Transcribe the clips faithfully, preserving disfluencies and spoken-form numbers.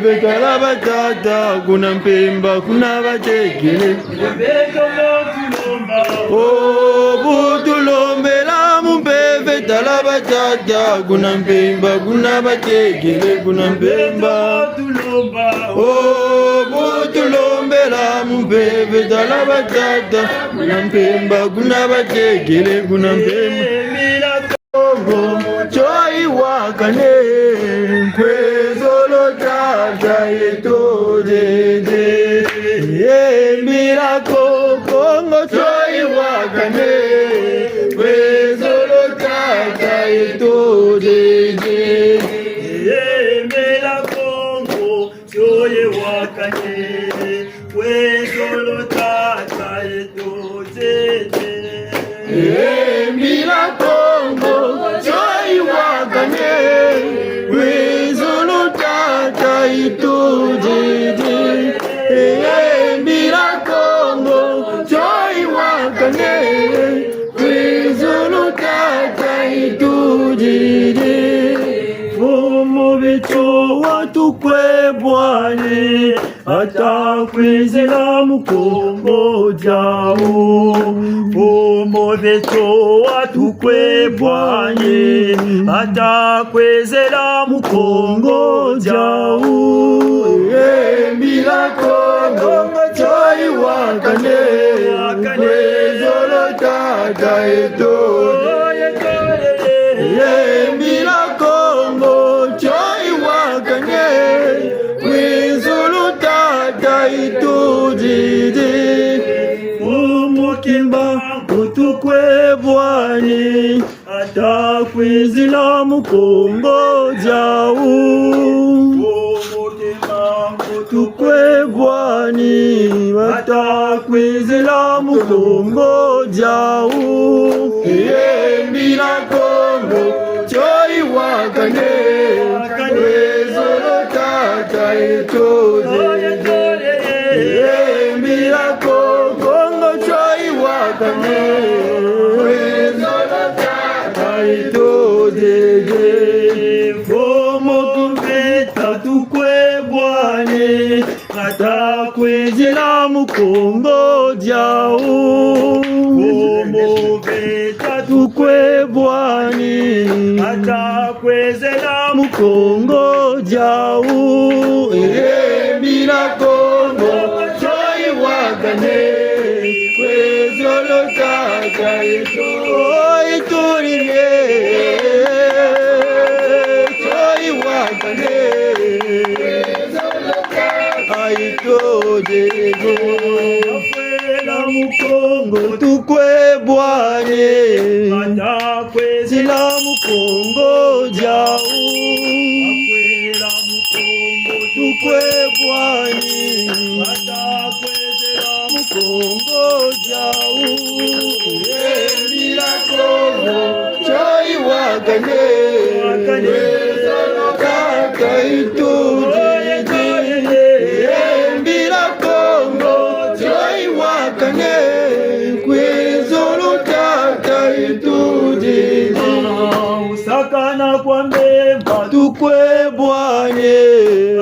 Tala batata, kuna mpemba, kuna batekele. O, bu tulombela mu mpeve, tala batata, kuna mpemba, kuna batekele, kuna mpemba. O, bu tulombela mu mpeve, tala batata, kuna mpemba, kuna batekele, kuna mpemba. Kongo, tio yiwakane, kwe zolo tata yeto dede. E mbila Ko-, Kongo, tio yiwakane, kwe zolo tata yeto dede. E mbila Kongo, tio yiwakane, kwe zolo tata yeto dede. E mbila Kongo, tio yiwakane, kwe zolo tata yeto dede. E mbila Kongo, tio yiwakane, kwe zolo tata yeto dede. Mfumu beto watukwe bwani, ata kwizila mu Kongo diawu. Mfumu beto watukwe bwani, ata kwizila mu Kongo diawu. E mbila Kongo, tio yiwakane, kwe zolo tata yeto. E mbila Kongo, tio yiwakane, kwe zolo tata yeto dede. Mfumu Kimbangu tukwe bwani, ata kwizila mu Kongo diawu. Mfumu Kimbangu tukwe bwani, ata kwizila mu Kongo diawu. E mbila Kongo, tio yiwakane, kwe zolo tata yeto dede. E mbila Ko-, Kongo, tio yiwakane, kwe zolo tata yeto dede. Mfumu Kimbangu tukwe bwani, ata kwizila mu Kongo diawu. Mfumu Kimbangu tukwe bwani, ata kwizila mu Kongo diawu. E mbila Kongo, tio yiwakane, kwe zolo tata yeto. O, yiturire, tio yiwakane, kwe zolo tata yeto dede. Bakwela mu Kongo tukwe bwani, ata kwizila mu Kongo diawu. Bakwela mu Kongo tukwe bwani, ata kwizila mu Kongo diawu. E mbila Kongo, tio yiwakane, kwe zolo tata yeto dede. E mbila Kongo, tio yiwakane, kwe zolo tata yeto dede. Usakana kwa Mbemba tukwe bwani,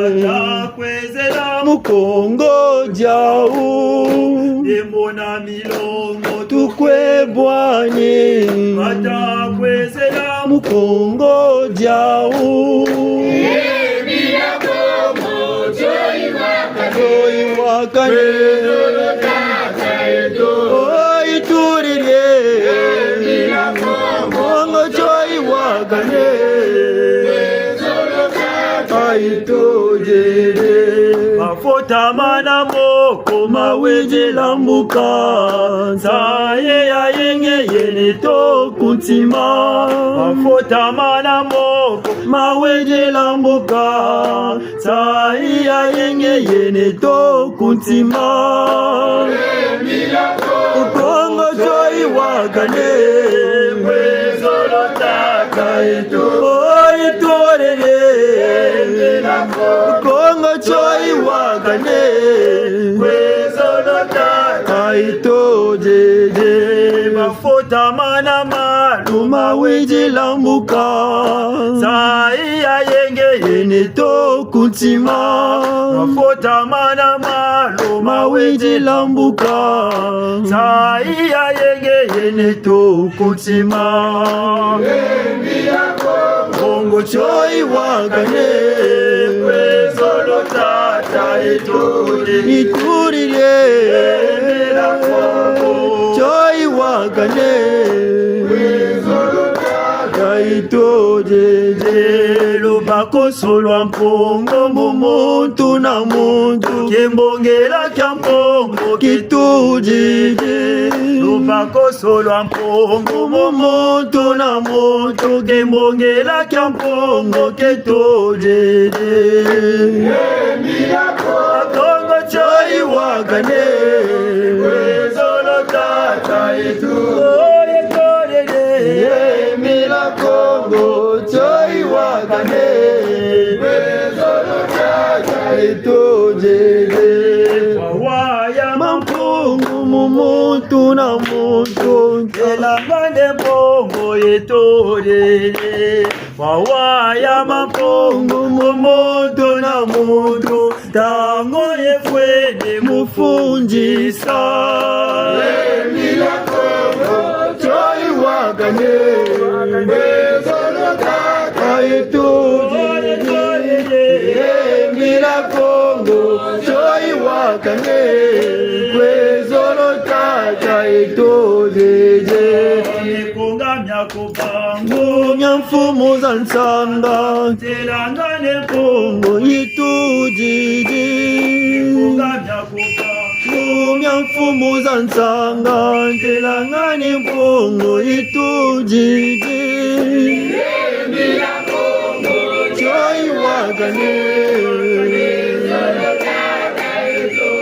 ata kwizila mu Kongo diawu. Demona Milongo tukwe bwani, ata kwizila mu Kongo diawu. E mbila Kongo, tio yiwakane, tio yiwakane, kwe zolo tata yeto. O, yiturire, e mbila Kongo, Kongo, tio yiwakane, kwe zolo tata yeto dede. Mafota mana moko mawidila mbuka, nsayi ya yenge yena to ku ntima. Mafota mana moko mawidila mbuka, nsayi ya yenge yena to ku ntima. Kongo tio yiwakane, kwe zolo tata yeto. O, yitorere. Kongo tio yiwakane, kwe zolo tata yeto dede. Mafota mana malu mawidila mbuka, nsayi ya yenge yena to ku Ku ntima. Mafota mana malo maweti lambuka. Nsayi ya yenge yena eto ku ntima. Mbongo tio yiwakane. Kwe zolo tata eto de. Ituri de. Tio yiwakane. Kwe zolo tata eto de. Lubakosolo a Mpungu mu muntu na muntu, kimbongela kia Mpungu kitudidi. Lubakosolo a Mpungu mu muntu na muntu, kimbongela kia Mpungu kitudidi. Kongo tio yiwakane. Kwe zolo tata eto. Yembela Kongo tio yiwakane. Kwe zolo tata eto dede. Mawa ya Mampungu mu muntu na muntu. Telangane Mpungu eto dede. Mawa ya Mampungu mu muntu na muntu. Ntangu yifweni mu fundisa. Yembela Kongo tio yiwakane. Kwe zolo tata eto. Yembela Kongo tio yiwakane. Kwe zolo tata eto dede. Mikunga mia ku Mbangu. Mia mfumu za nsanga. Telangane Mpungu itudidi. Mikunga mia ku Mbangu. Mia mfumu za nsanga. Telangane Mpungu itudidi. Tio yiwakane.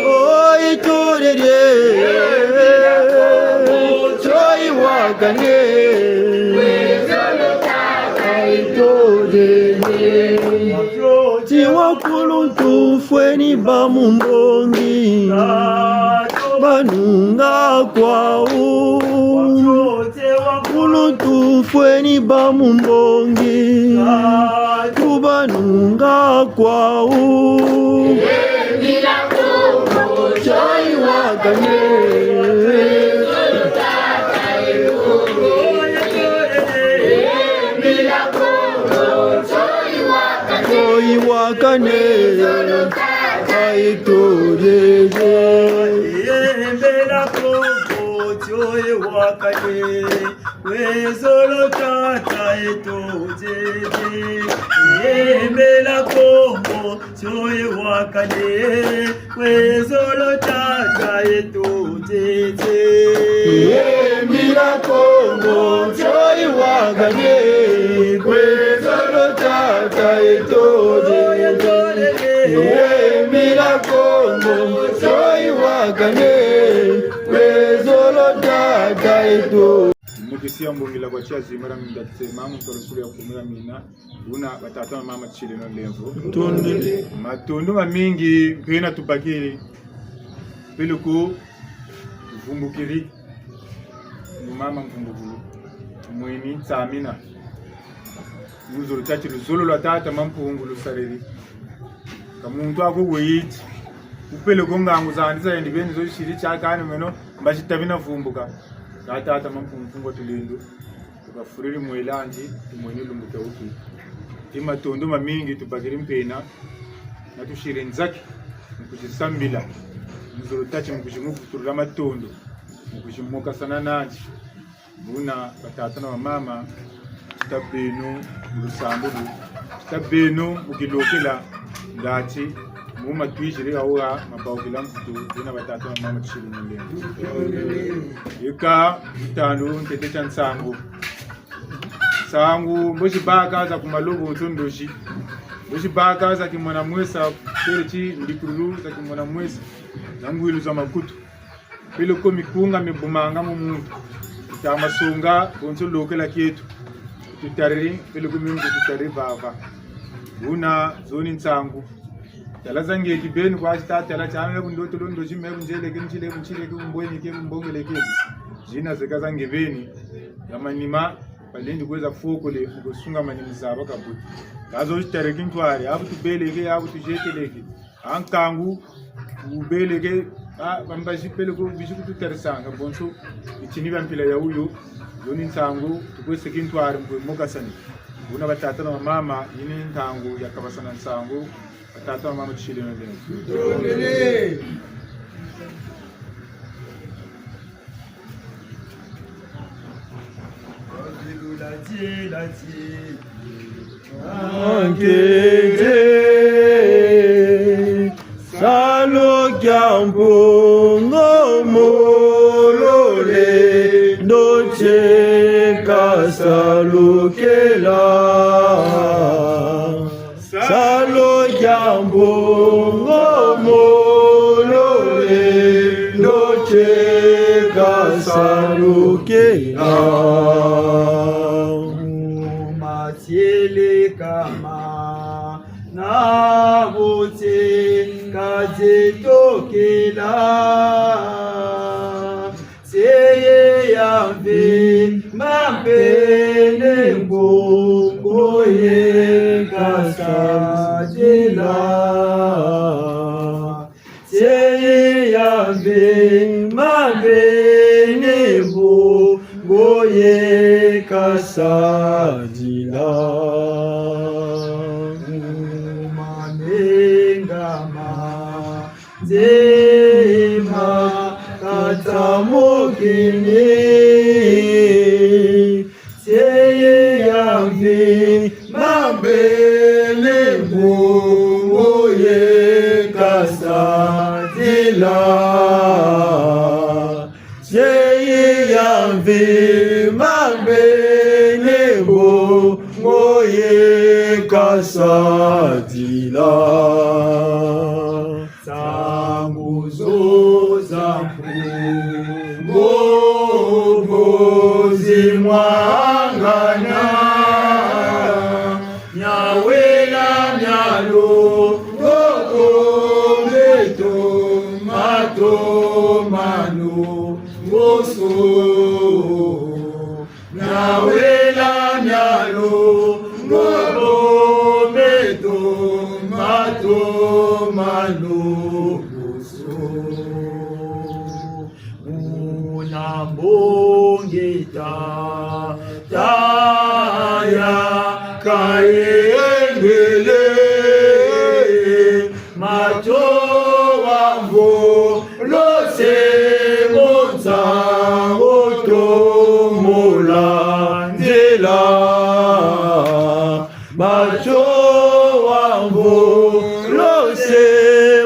Oh, itudidi. Tio yiwakane. Itudidi. Ti wakuluntu fweni ba mu mbongi. Banunga kwawu. Kuluntu fweni ba mu mbongi. Kubanunga kwawu. Tio yiwakane. Tio yiwakane. Tata eto dede. Yembela Kongo tio yiwakane. Kwe zolo tata eto dede. Yembela Kongo tio yiwakane. Kwe zolo tata eto dede. Yembela Kongo tio yiwakane. Kwe zolo tata eto dede. Yembela Kongo tio yiwakane. Kwe zolo tata eto. Mukisi ya mbongila kwa tia zimara mindakise mamu tolosulu ya kumira mina. Buna batata na mama tshileno lemvo. Matondo. Matondo mamingi, mpena tubakiri. Peleko tuvumbukiri. Mu mama mvumbukulu. Mweni nsamina. Luzolo tati luzolo lwa tata Mampungu lusariri. Ka muntu ako weyiti. Upeleko ngangu zandi zayendi beni zo siri tiakani meno, mbazi tabi na vumbuka. Ka tata Mampungu Mpungu wa Tulendo. Tukafuriri mwelandi, tumweni lumbu kia wuki. Ti matondo mamingi tubakiri mpena, na tusiri nzaki, mu kuzisambila, mu zolo tati mu kuzimuvutulula matondo, mu kuzimokasana nandi. Buna batata na bamama, tita beno mu lusambulu, tita beno mu kilokela, ngati mu matwiziri awa mabawukila mvutu, buna batata na bamama tusiri mu lemvo. Eka, mitandu, ntete tia nsangu. Nsangu, mbo zibaka za ku malobo nso ndozi. Mbo zibaka za kimona mwesa, pele ti ndikululu za kimona mwesa, za ngwilu za makutu. Peleko mikunga mibumanga mu muntu. Tita masonga, konso lokela kieto. Tutariri, peleko mingu tutariri vava. Buna, zo ni nsangu. Tala za nge kibeni kwa tita tala tiame bu ndotolo ndozi me bu nzeleke nzileke nzileke bu mbwenike bu mbongeleke. Zina zeka za nge beni. Ya manima, Balendi kwiza fokole, mu kusungamani mu zaba kabuti. Ka zo zi têle tintwari, abu tubeleke, abu tuzekeleke. A nkangu, wubeleke, a, bambazi peleko, bizi kututeresanga, bonso, bitini bia mpila ya wuyo, yo ni nsangu, tukwese tintwari, mpe mokasani. Buna batata na bamama, yi ni ntangu ya kabasana nsangu, batata na bamama, tusiri na ndenge. Nkete, salu kia Mpungu mu lulendo tieka salu kela. Salu kia Mpungu mu lulendo tieka salu kela. Mu matieleka mana buti ka zitokela. Seye ya mvimba mpe ni mbongo ye kasadila. Seye ya mvimba mpe ni mbongo ye kasadila. Mu mamenga ma nzema katsamukini. Seye ya mvimba mpe ni mbongo ye kasadila. Seye ya mvimba mpe ni mbongo ye kasadila. Nsangu zo za Mpungu zi mwangana, miawela mialo, koko mbeto, mato mano, ngoso. Miawela mialo, ngobo mbeto, mato mano, ngoso. Muna mbongi ta, taya kayengele. Mato wa mvolo se mo nsangu tomola nzila. Mato wa mvolo se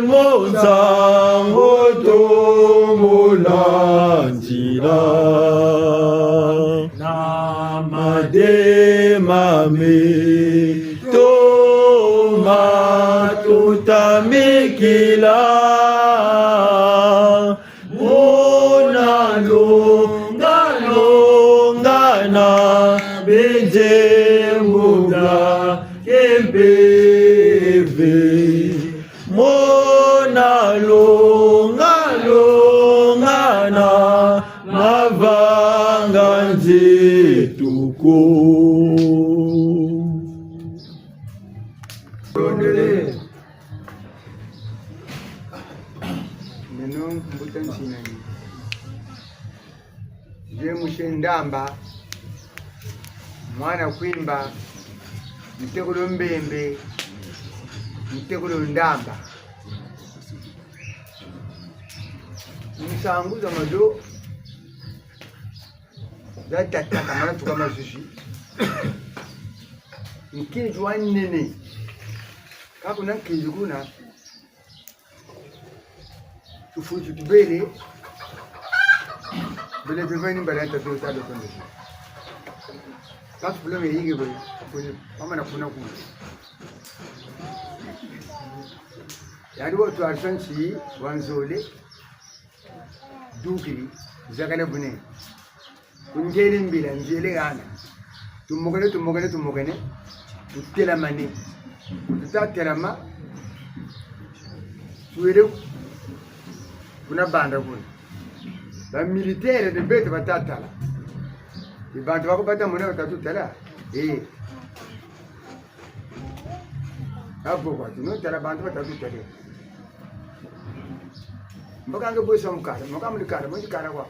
mo nsangu tomola nzila. Na made mame toma tutamikila. Muna longa longa na benze mbuga kempeve. Muna longa longa na mavanga nzetuko. Meno mbuta Nsinani. Nze Muse Ndamba, mwana Kwimba, ntekolo Mbembe, ntekolo Ndamba. Nsangu za mado za tata kamana tuka mazuzi. Nkinzi wa nene. Ka kuna nkinzi kuna. Tufutu tubele. Bele tuveni mbala tatu sa lo kondo. Ka problème yike boy. Kuni mama na kuna kuna. Yandi wa twarisa nsi wa nzole. Dukiri, zakala bune. Kungele mbila, nzele hana. Tumokene, tumokene, tumokene. Tutelamane. Tuta telama. Twele kuna banda kuna. Ba militaire de beto bata tala. Ni bantu ba ku bata mona batatu tala. Eh. Abo kwa, tino tala bantu batatu tala. Mbo ka nge bwesa mu kala, mbo ka mu kala, mbo kala kwa.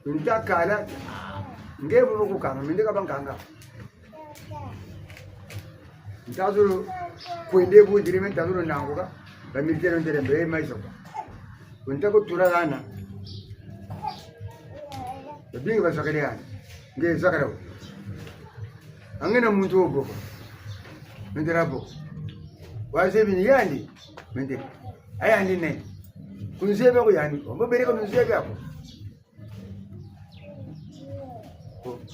Nta kala, nge bu ku kanga, mende ka ba nkanga. Nta zolo kwenda bu ndiri me nta zolo nanguka, ba militaire ndere mbe mayizo kwa. Nta ku tula hana. Babingi bazakale hana. Nge zakala wo. Angena muntu wo boko. Mendera boko. Wazebi ni yandi. Mendera. A yandi ne. Kunzebi ko yandi. Mbo bele ko nzebi ko.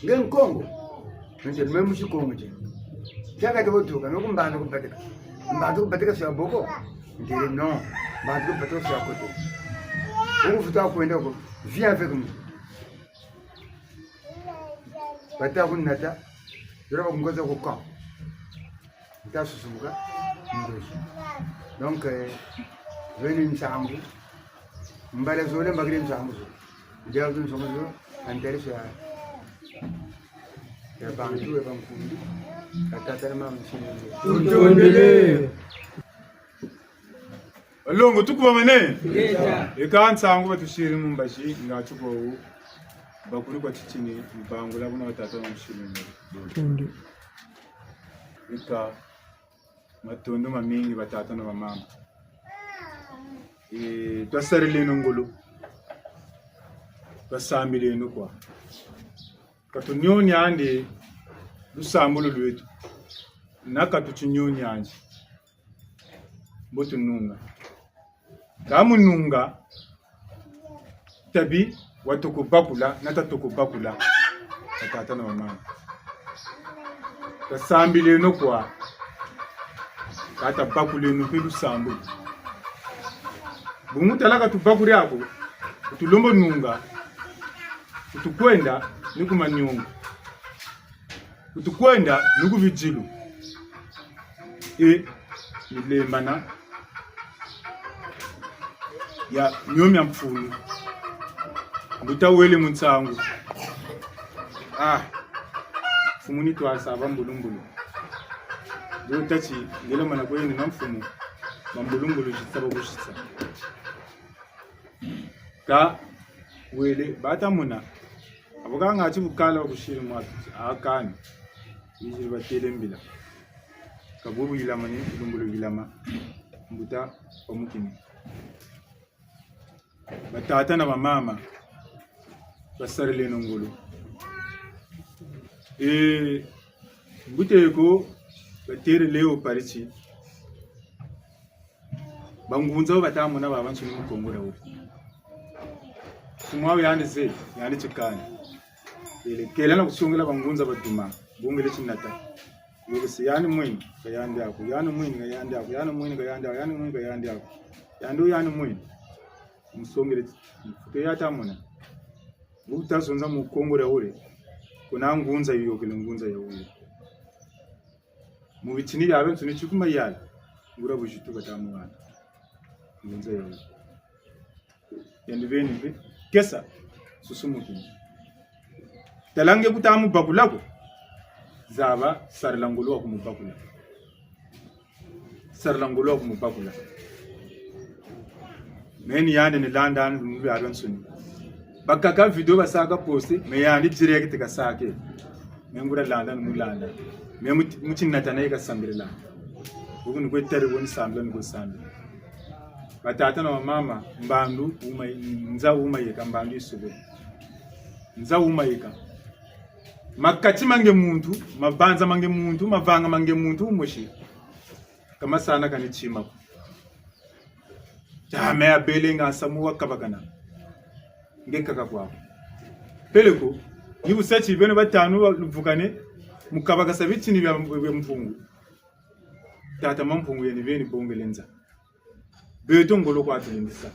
Nge Nkongo. Nze me musi Kongo te. Tiaka te botuka, no ku mbandu ku batika. Mbandu ku batika sia boko. Ndele non. Mbandu ku batika sia koto. Uku futa kwenda ko. Viens avec nous. Bata ku nata. Yora ba kungoza ku camp. Nta susumuka. Ndozi. Donc, eh, beni nsangu. Mbala zole mbakiri nsangu zo. Ndia zo nsangu zo. Intérêt ya, ya bantu, ya bankundi. Ka tata na mama nsingi. Tutondele. Balongo, tukubamane? Ngeta. Eka nsangu batusiri mu mbazi, nga tuko wu. Bakuri kwa titini, mbangula kuna batata na musiri mu mbazi. Tundu. Eka, matondo mamingi batata na bamama. E, twasarileno ngolo. Twasambileno kwa. Ka tunionia andi lusambulu lweto. Na ka tutinionia andi. Mbo tununga. Ka mu nunga, tabi wa toko bakula, na ta toko bakula. Batata na bamama. Tasambileno kwa. Ka tabakuleno mpe lusambulu. Bungu tala ka tubakuri ako, ku tulombo nunga, ku tukwenda ni ku maniongo. Ku tukwenda ni ku bidilu. E, milembana ya mio mia mfunu. Mbuta wele mu nsangu. Ah, mfumu ni twasa ba mbulumbulu. Dio tati, ngelo mana kwene na mfumu, ba mbulumbulu zitsa ba kusitsa. Ka wele, bata mona. Abo ka ngati bukala bakusiri mwatu, a kani. Biziri batele mbila. Ka bubu yilama ni, bulumbulu yilama. Mbuta, bamukini. Batata na bamama. Basarileno ngolo. E, mbuta eko, batere leo pariti. Bangunza wo bata mona babansoni mu Kongo dia wuri. Mfumu wawu yandi ze, yandi tikani. Ele kela na kusongela bangunza baduma, bongele tinata. Yokese yandi mwini, ka yandi ako, yandi mwini, ka yandi ako, yandi mwini, ka yandi ako, yandi mwini, ka yandi ako. Yandi wo yandi mwini. Musongele ti, mfutu yata mona. Wuta zonza mu Kongo dia wuri. Kuna ngunza yiyokele ngunza ya wuri. Mu bitini biabiansoni tikuma yala. Nguria buzitu bata muhana. Ngunza yawu. Yandi beni mpe. Kesa. Susumukini. Tala nge kuta mubakula ko. Zaba sarila ngolo wa kumubakula. Sarila ngolo wa kumubakula. Me ni yandi ni landa ni lumbu biabiansoni. Bakaka vidéo basaka poste, me yandi direct kasake. Me nguria landa ni mulanda. Me muti, muti natana ye kasambirila. Buku ni kwe tari bo ni sambila ni kwe sambila. Batata na bamama, mbandu, wuma, nza wuma yeka, mbandu yisube. Nza wuma yeka. Makati ma nge muntu, mabanza ma nge muntu, mavanga ma nge muntu, wumosi. Ka masana kani tima ko. Tame abele nga nsamu wa kabakana. Nge kaka kwa. Peleko, ni busa ti beno batanu baluvukane, mu kabakasa bitini bia, bia Mpungu. Tata Mampungu yandi beni bongele nza. Beto ngolo kwa tulindisa.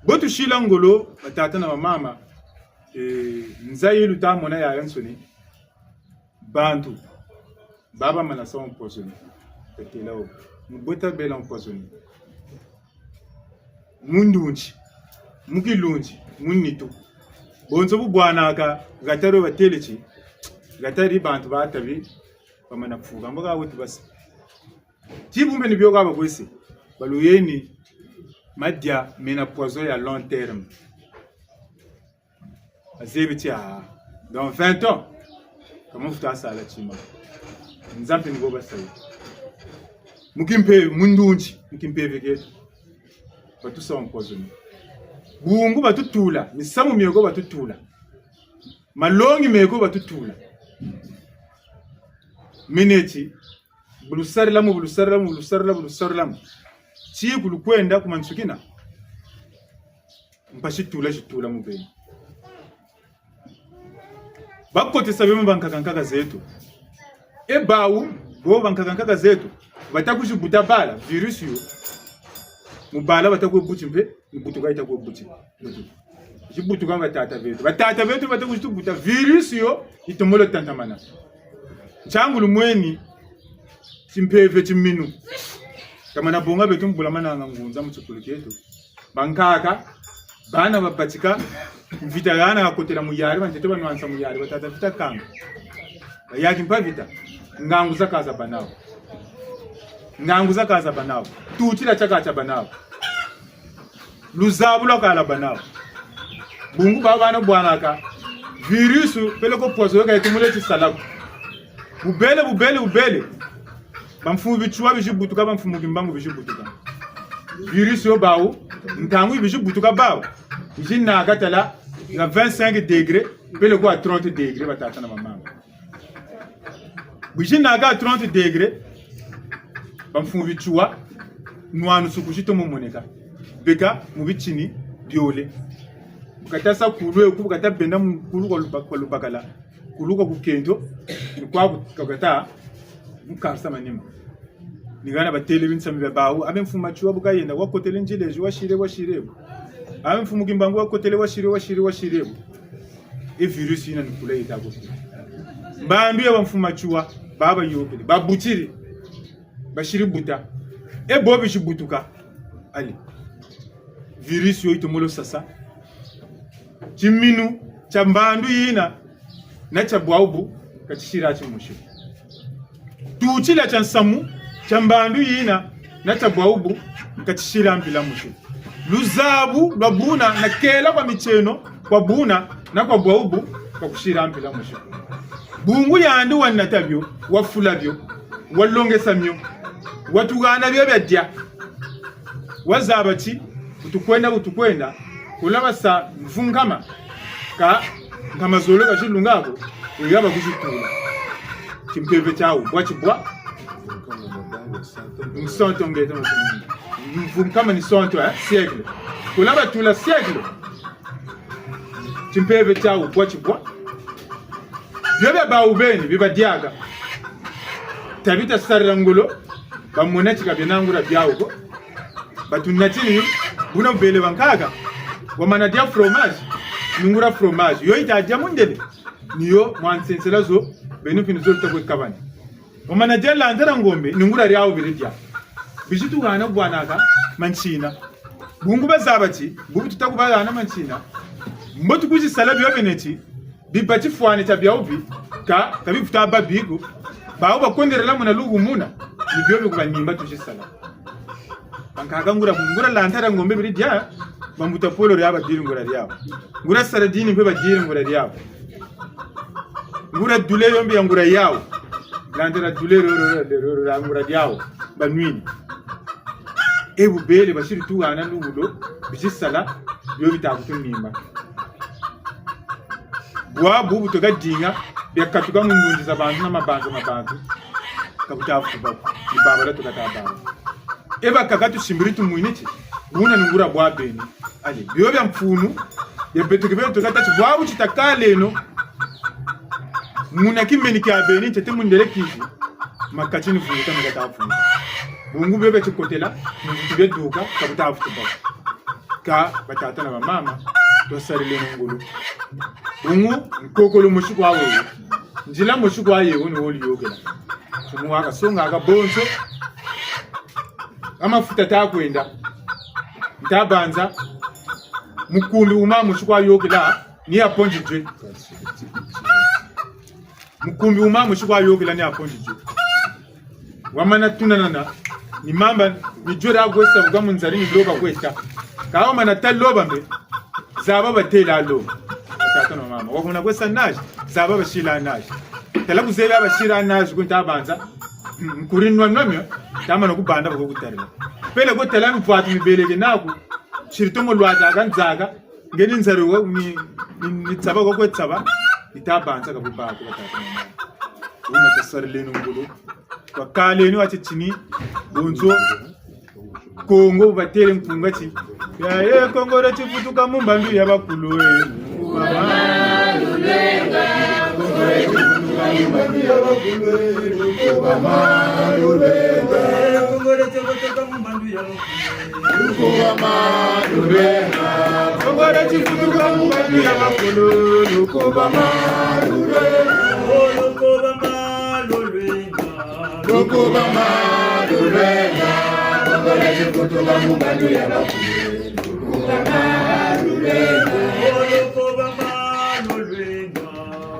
Bo tusila ngolo, batata na bamama, eh, nza yi luta mona yayansoni. Bantu, baba mana sa empoisonné. Tatela wo. Mu bota bela empoisonné. Mu ndunzi, mu kilunzi, mu nitu. Bonso bu bwanaka, gatari batêle ti, gatari bantu batabi, bamana kufuka, mbo ka wetu basa. Ti bu mpe ni bio ka bakwese, baluyeni, madia mena poison ya long terme. Bazebi ti, ah, dans vingt ans, ka mafuta sala tima. Nzambi ni bo basayi. Mu kimpeve, mu ndunzi, mu kimpeve kieto. Batusa empoisonné. Bungu batutula, misamu mie ko batutula. Malongi mie ko batutula. Mineti, bu lusarila mo, bu lusarila mo, bu lusarila, bu lusarila mo. Ti ku lukwenda ku mansukina. Mpasi tula zitula mu beno. Bakotesa beno bankaka nkaka zeto. E bawu, bo bankaka nkaka zeto, bata kuzibuta bala, virus yo. Mu bala bata kwe buti mpe, ni butuka yita kwe buti. Zibutuka batata beto. Batata beto bata kuzitubuta, virus yo, yitombolo tantamana. Ntiangu lumweni, timpeve timinu. Tamana bonga beto mu bulamananga ngunza mu tikulu kieto. Bankaka, bana babatika, mvita hana kakotela mu yari, bantete banwanisa mu yari, batata Vita Kanga. Bayaki mpa Vita, ngangu zakaza banawu. Ngangu zakaza banawu. Tutila tiaka tia banawu. Luzabu lwakala banawu. Bungu ba bana bwanaka. Virus, peleko poison yo ka yitumule tisala ko. Bubele, bubele, bubele. Bamfumu Bitsua bizibutuka, bamfumu Kimbangu bizibutuka. Virus yo bawu, ntangu yi bizibutuka bawu, bizinaka tala, ya vingt-cinq degrés, peleko ya trente degrés, batata na bamama. Bizinaka trente degrés, bamfumu Bitsua, nwanusu ku zitomo moneka. Beka mu bitini biole. Bu kata sa kulu eku, bu kata benda mu kulu kwa luba-, kwa lubakala. Kulu kwa kukento, ni kwa ku-, kwa kata, mu karisa manima. Ni hana batêle binsamu bia bawu, abe mfumu Matsoua bu kayenda, wakotele nzila ezi, wasiri, wasiri bu. Abe mfumu Kimbangu wakotele, wasiri, wasiri, wasiri bu. E virus yina ni kula yita ko. Mbandu ya ba mfumu Matsoua, baba yôkele, babutiri, basiri buta. E bo bizibutuka. Allez. Virus yo yitomolo sasa. Timinu tia mbandu yina na tia bwawu bu, ka tisiri timosi. Tutila tia nsamu tia mbandu yina na tia bwawu bu, ka tisiri mpila mosi. Luzabu lwa buna na kela kwa mitieno kwa buna na kwa bwawu bu, ka kusiri mpila mosi. Bungu yandi wanata bio, wafula bio, walongesa mio, watuhana bio bia dia. Wazaba ti, bu tukwenda, bu tukwenda, kula basa mvu nkama, ka nkama zole ka zilunga ko, e ya ba kuzitula. Timpeve tiawu, bwa tibwa. Nsonto ngeta masumu. Mvu nkama ni nsonto, eh, siècle. Kula batula siècle. Timpeve tiawu, bwa tibwa. Bio bia bawu beni, bi badiaka. Tabita sarila ngolo, bamona ti ka biena nguria biawu ko. Batunatini, buna bubele bankaka. Wamana dia fromage, ni nguria fromage. Yo yita dia mundele. Ni yo mwa nsensela zo, beno mpe ni zo luta kwe kabana. Wamana dia landa dia ngombe, ni nguria diawu beri dia. Bizituhana bwanaka mantsina. Bungu bazaba ti, bubu tuta kubahana mantsina. Mbo tukuzisala bio bene ti, biba tifwani tia biawu bi, ka, ka bivuta ba bi ko. Bawu bakonderela muna luhu muna, ni bio bi kubanimba tuzisala. Bankaka nguria, nguria landa dia ngombe beri dia, bambuta polo dia badiri nguria diawu. Nguria saradini mpe badiri nguria diawu. Nguria dule yo mpe ya nguria yawu. Landa dia dule ro, ro, ro, ro, ro, nguria diawu. Banwini. E bubele basiri tuhana luhu lo, bizisala, bio bita kutunimba. Bwabu bu tuka dinga, biakatuka mu ndunzi za bantu na mabanza ma bantu. Ka buta fuba ko, ni babala tuka ta baba. E bakaka tusimbiri tumwini ti, buna ni nguria bwa beni. Allez, bio bia mfunu, bia beto ke beto kata ti, bwabu tita kaleno. Muna kimeni kia beni, ntete mundele kizi. Makati ni vunguka, makati vunguka. Bungu bio bia tikotela, mvutu bia duka, ka buta fuba ko. Ka batata na bamama, twasarileno ngolo. Bungu, nkokolo mosi kwa wewe. Nzila mosi kwa yewo ni wo luyôkela. Mfumu waka songa aka bonso. A mafuta ta kwenda. Nta banza. Mukumbi wuma mosi kwa yôkela. ni ya pondi zwe. Mukumbi wuma musi kwa yokela ni ya pondi zwe. Wamana tunanana, ni mamba, ni zwe dia kwe sa, buka mu nzari ni loba kwe sa. Ka wamana ta loba mbe, zaba batêla loba. Tata na mama, wakumana kwe sa nage, zaba basila nage. Tala kuzebi basila nage, ku nta banza, mm, nkuri nwa nwa mio, tamana kubanda bako kutarila. Peleko tala mvwatu mibeleke naku, siri tomo lwata ka nzaka, nge ni nzari wa, ni, ni, ni tsaba kwa kwe tsaba, ni ta banza ka bubako batata na mama. Wuna tasarileno ngolo. Twakaleno wa titini, bonso, Kongo batêle nkunga ti: Ya, ye, Kongo dia tivutuka mu mbandu ya bakulu, e. Kongo dia tivutuka mu mbandu ya bakulu. Lukuba malu lwenga. Kongo dia tivutuka mu mbandu ya bakulu. Lukuba malu lwenga. Oh, lukuba malu lwenga. Lukuba malu lwenga. Kongo dia tivutuka mu mbandu ya bakulu. Lukuba malu lwenga. Oh, lukuba malu lwenga.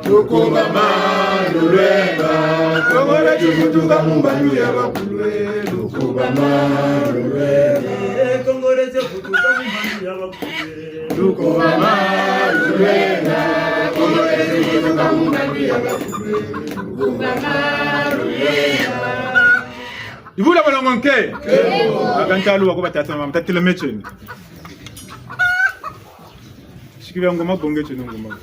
Lukuba malu lwenga, Kongo dia tivutuka mu mbandu ya bakulu e, lukuba malu lwenga. Eh, Kongo dia tivutuka mu mbandu ya bakulu e. Lukuba malu lwenga, Kongo dia tivutuka mu mbandu ya bakulu e, lukuba malu lwenga. Yuvula balongo nke. Kebo. Aka ntalu wa ko batata na mama, tatila metieni. Sikila ngoma bonge tino ngoma.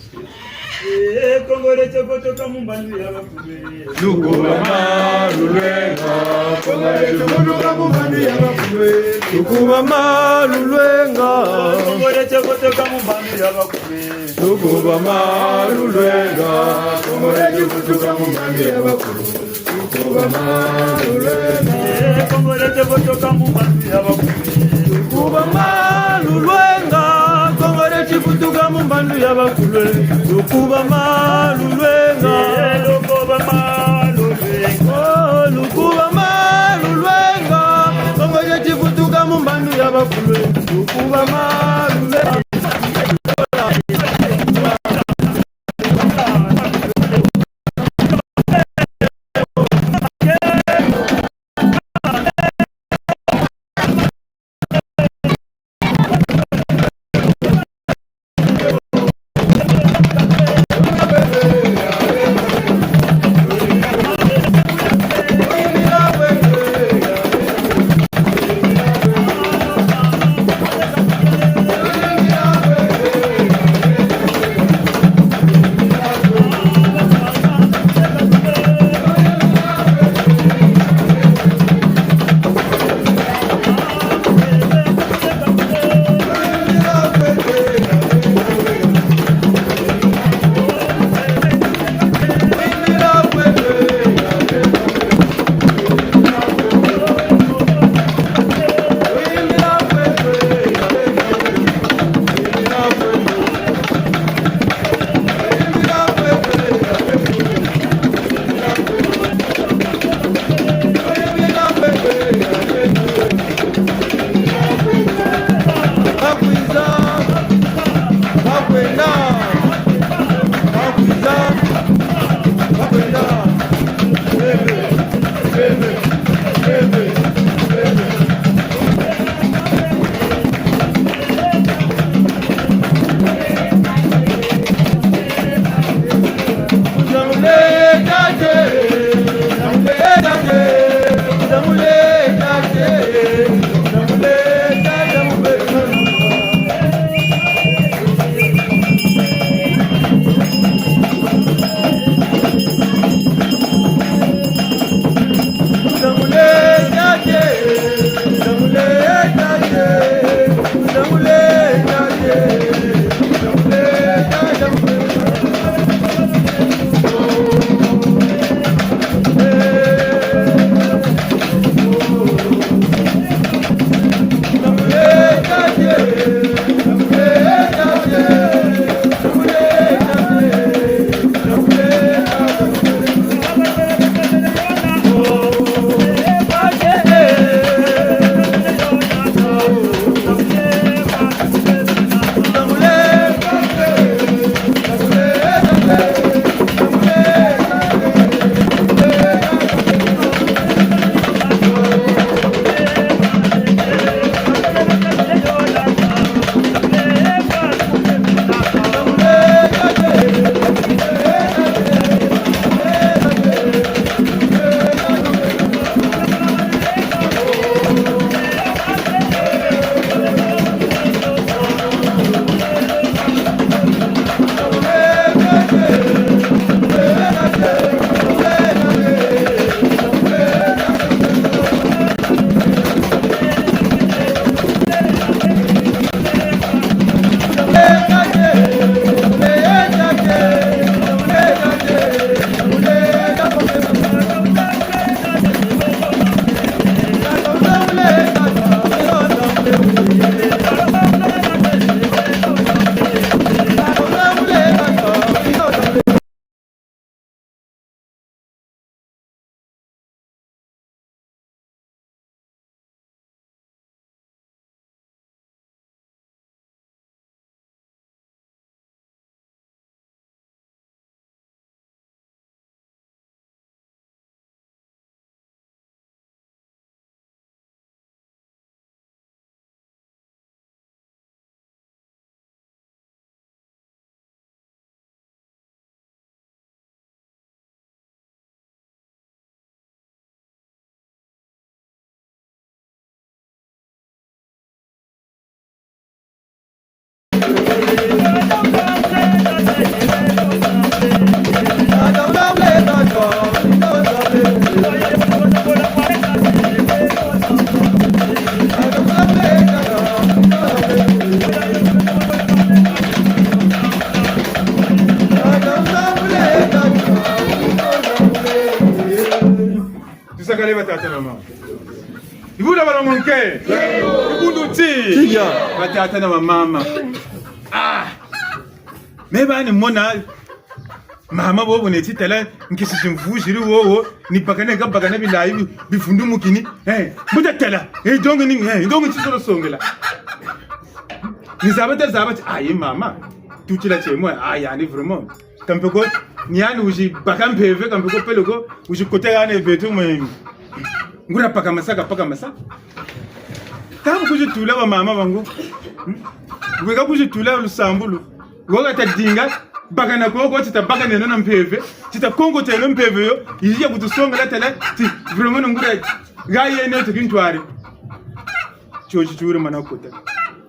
Eh, Kongo dia tivutuka mu mbandu ya bakulu e. Lukuba malu lwenga, Kongo dia tivutuka mu mbandu ya bakulu e. Lukuba malu lwenga. Kongo dia tivutuka mu mbandu ya bakulu e. Lukuba malu lwenga, Kongo dia tivutuka mu mbandu ya bakulu. Lukuba malu lwenga. Eh, Kongo dia tivutuka mu mbandu ya bakulu. Lukuba malu lwenga, Kongo dia tivutuka mu mbandu ya bakulu. Lukuba malu lwenga. Eh, lukuba malu lwenga. Oh, lukuba malu lwenga, Kongo dia tivutuka mu mbandu ya bakulu. Lukuba malu lwenga. Kale batata na mama. Ibula balongo nke. Ibundu ti. Tiya. Batata na mama. Ah. Me bani mona. Mama bobo neti tala nkisi timvu ziri wowo. Ni bakana ka bakana bilayi bi-, bivundumukini. Eh, mbuta tala. Eh, donc ni, eh, donc ti solo songela. Ni zaba ta zaba ti, ayi mama. Tutila tiemwe, ayi, yandi vraiment. Kampe ko, ni yandi wizi baka mpeve, kampe ko peleko, wizi kota hana beto mwe. Nguria paka masaka, paka masaka. Ka bu kwizi tula ba mama bangu. Hmm? Weka kwizi tula lusambulu. Wo kata dinga, bakana koko, ti ta bakaneno na mpeve, ti ta kongoteno mpeve yo, yizi ya kutusongela tala, ti vraiment nguria, ha yeno ti kintwari. Tio ti tiwiri mana kota.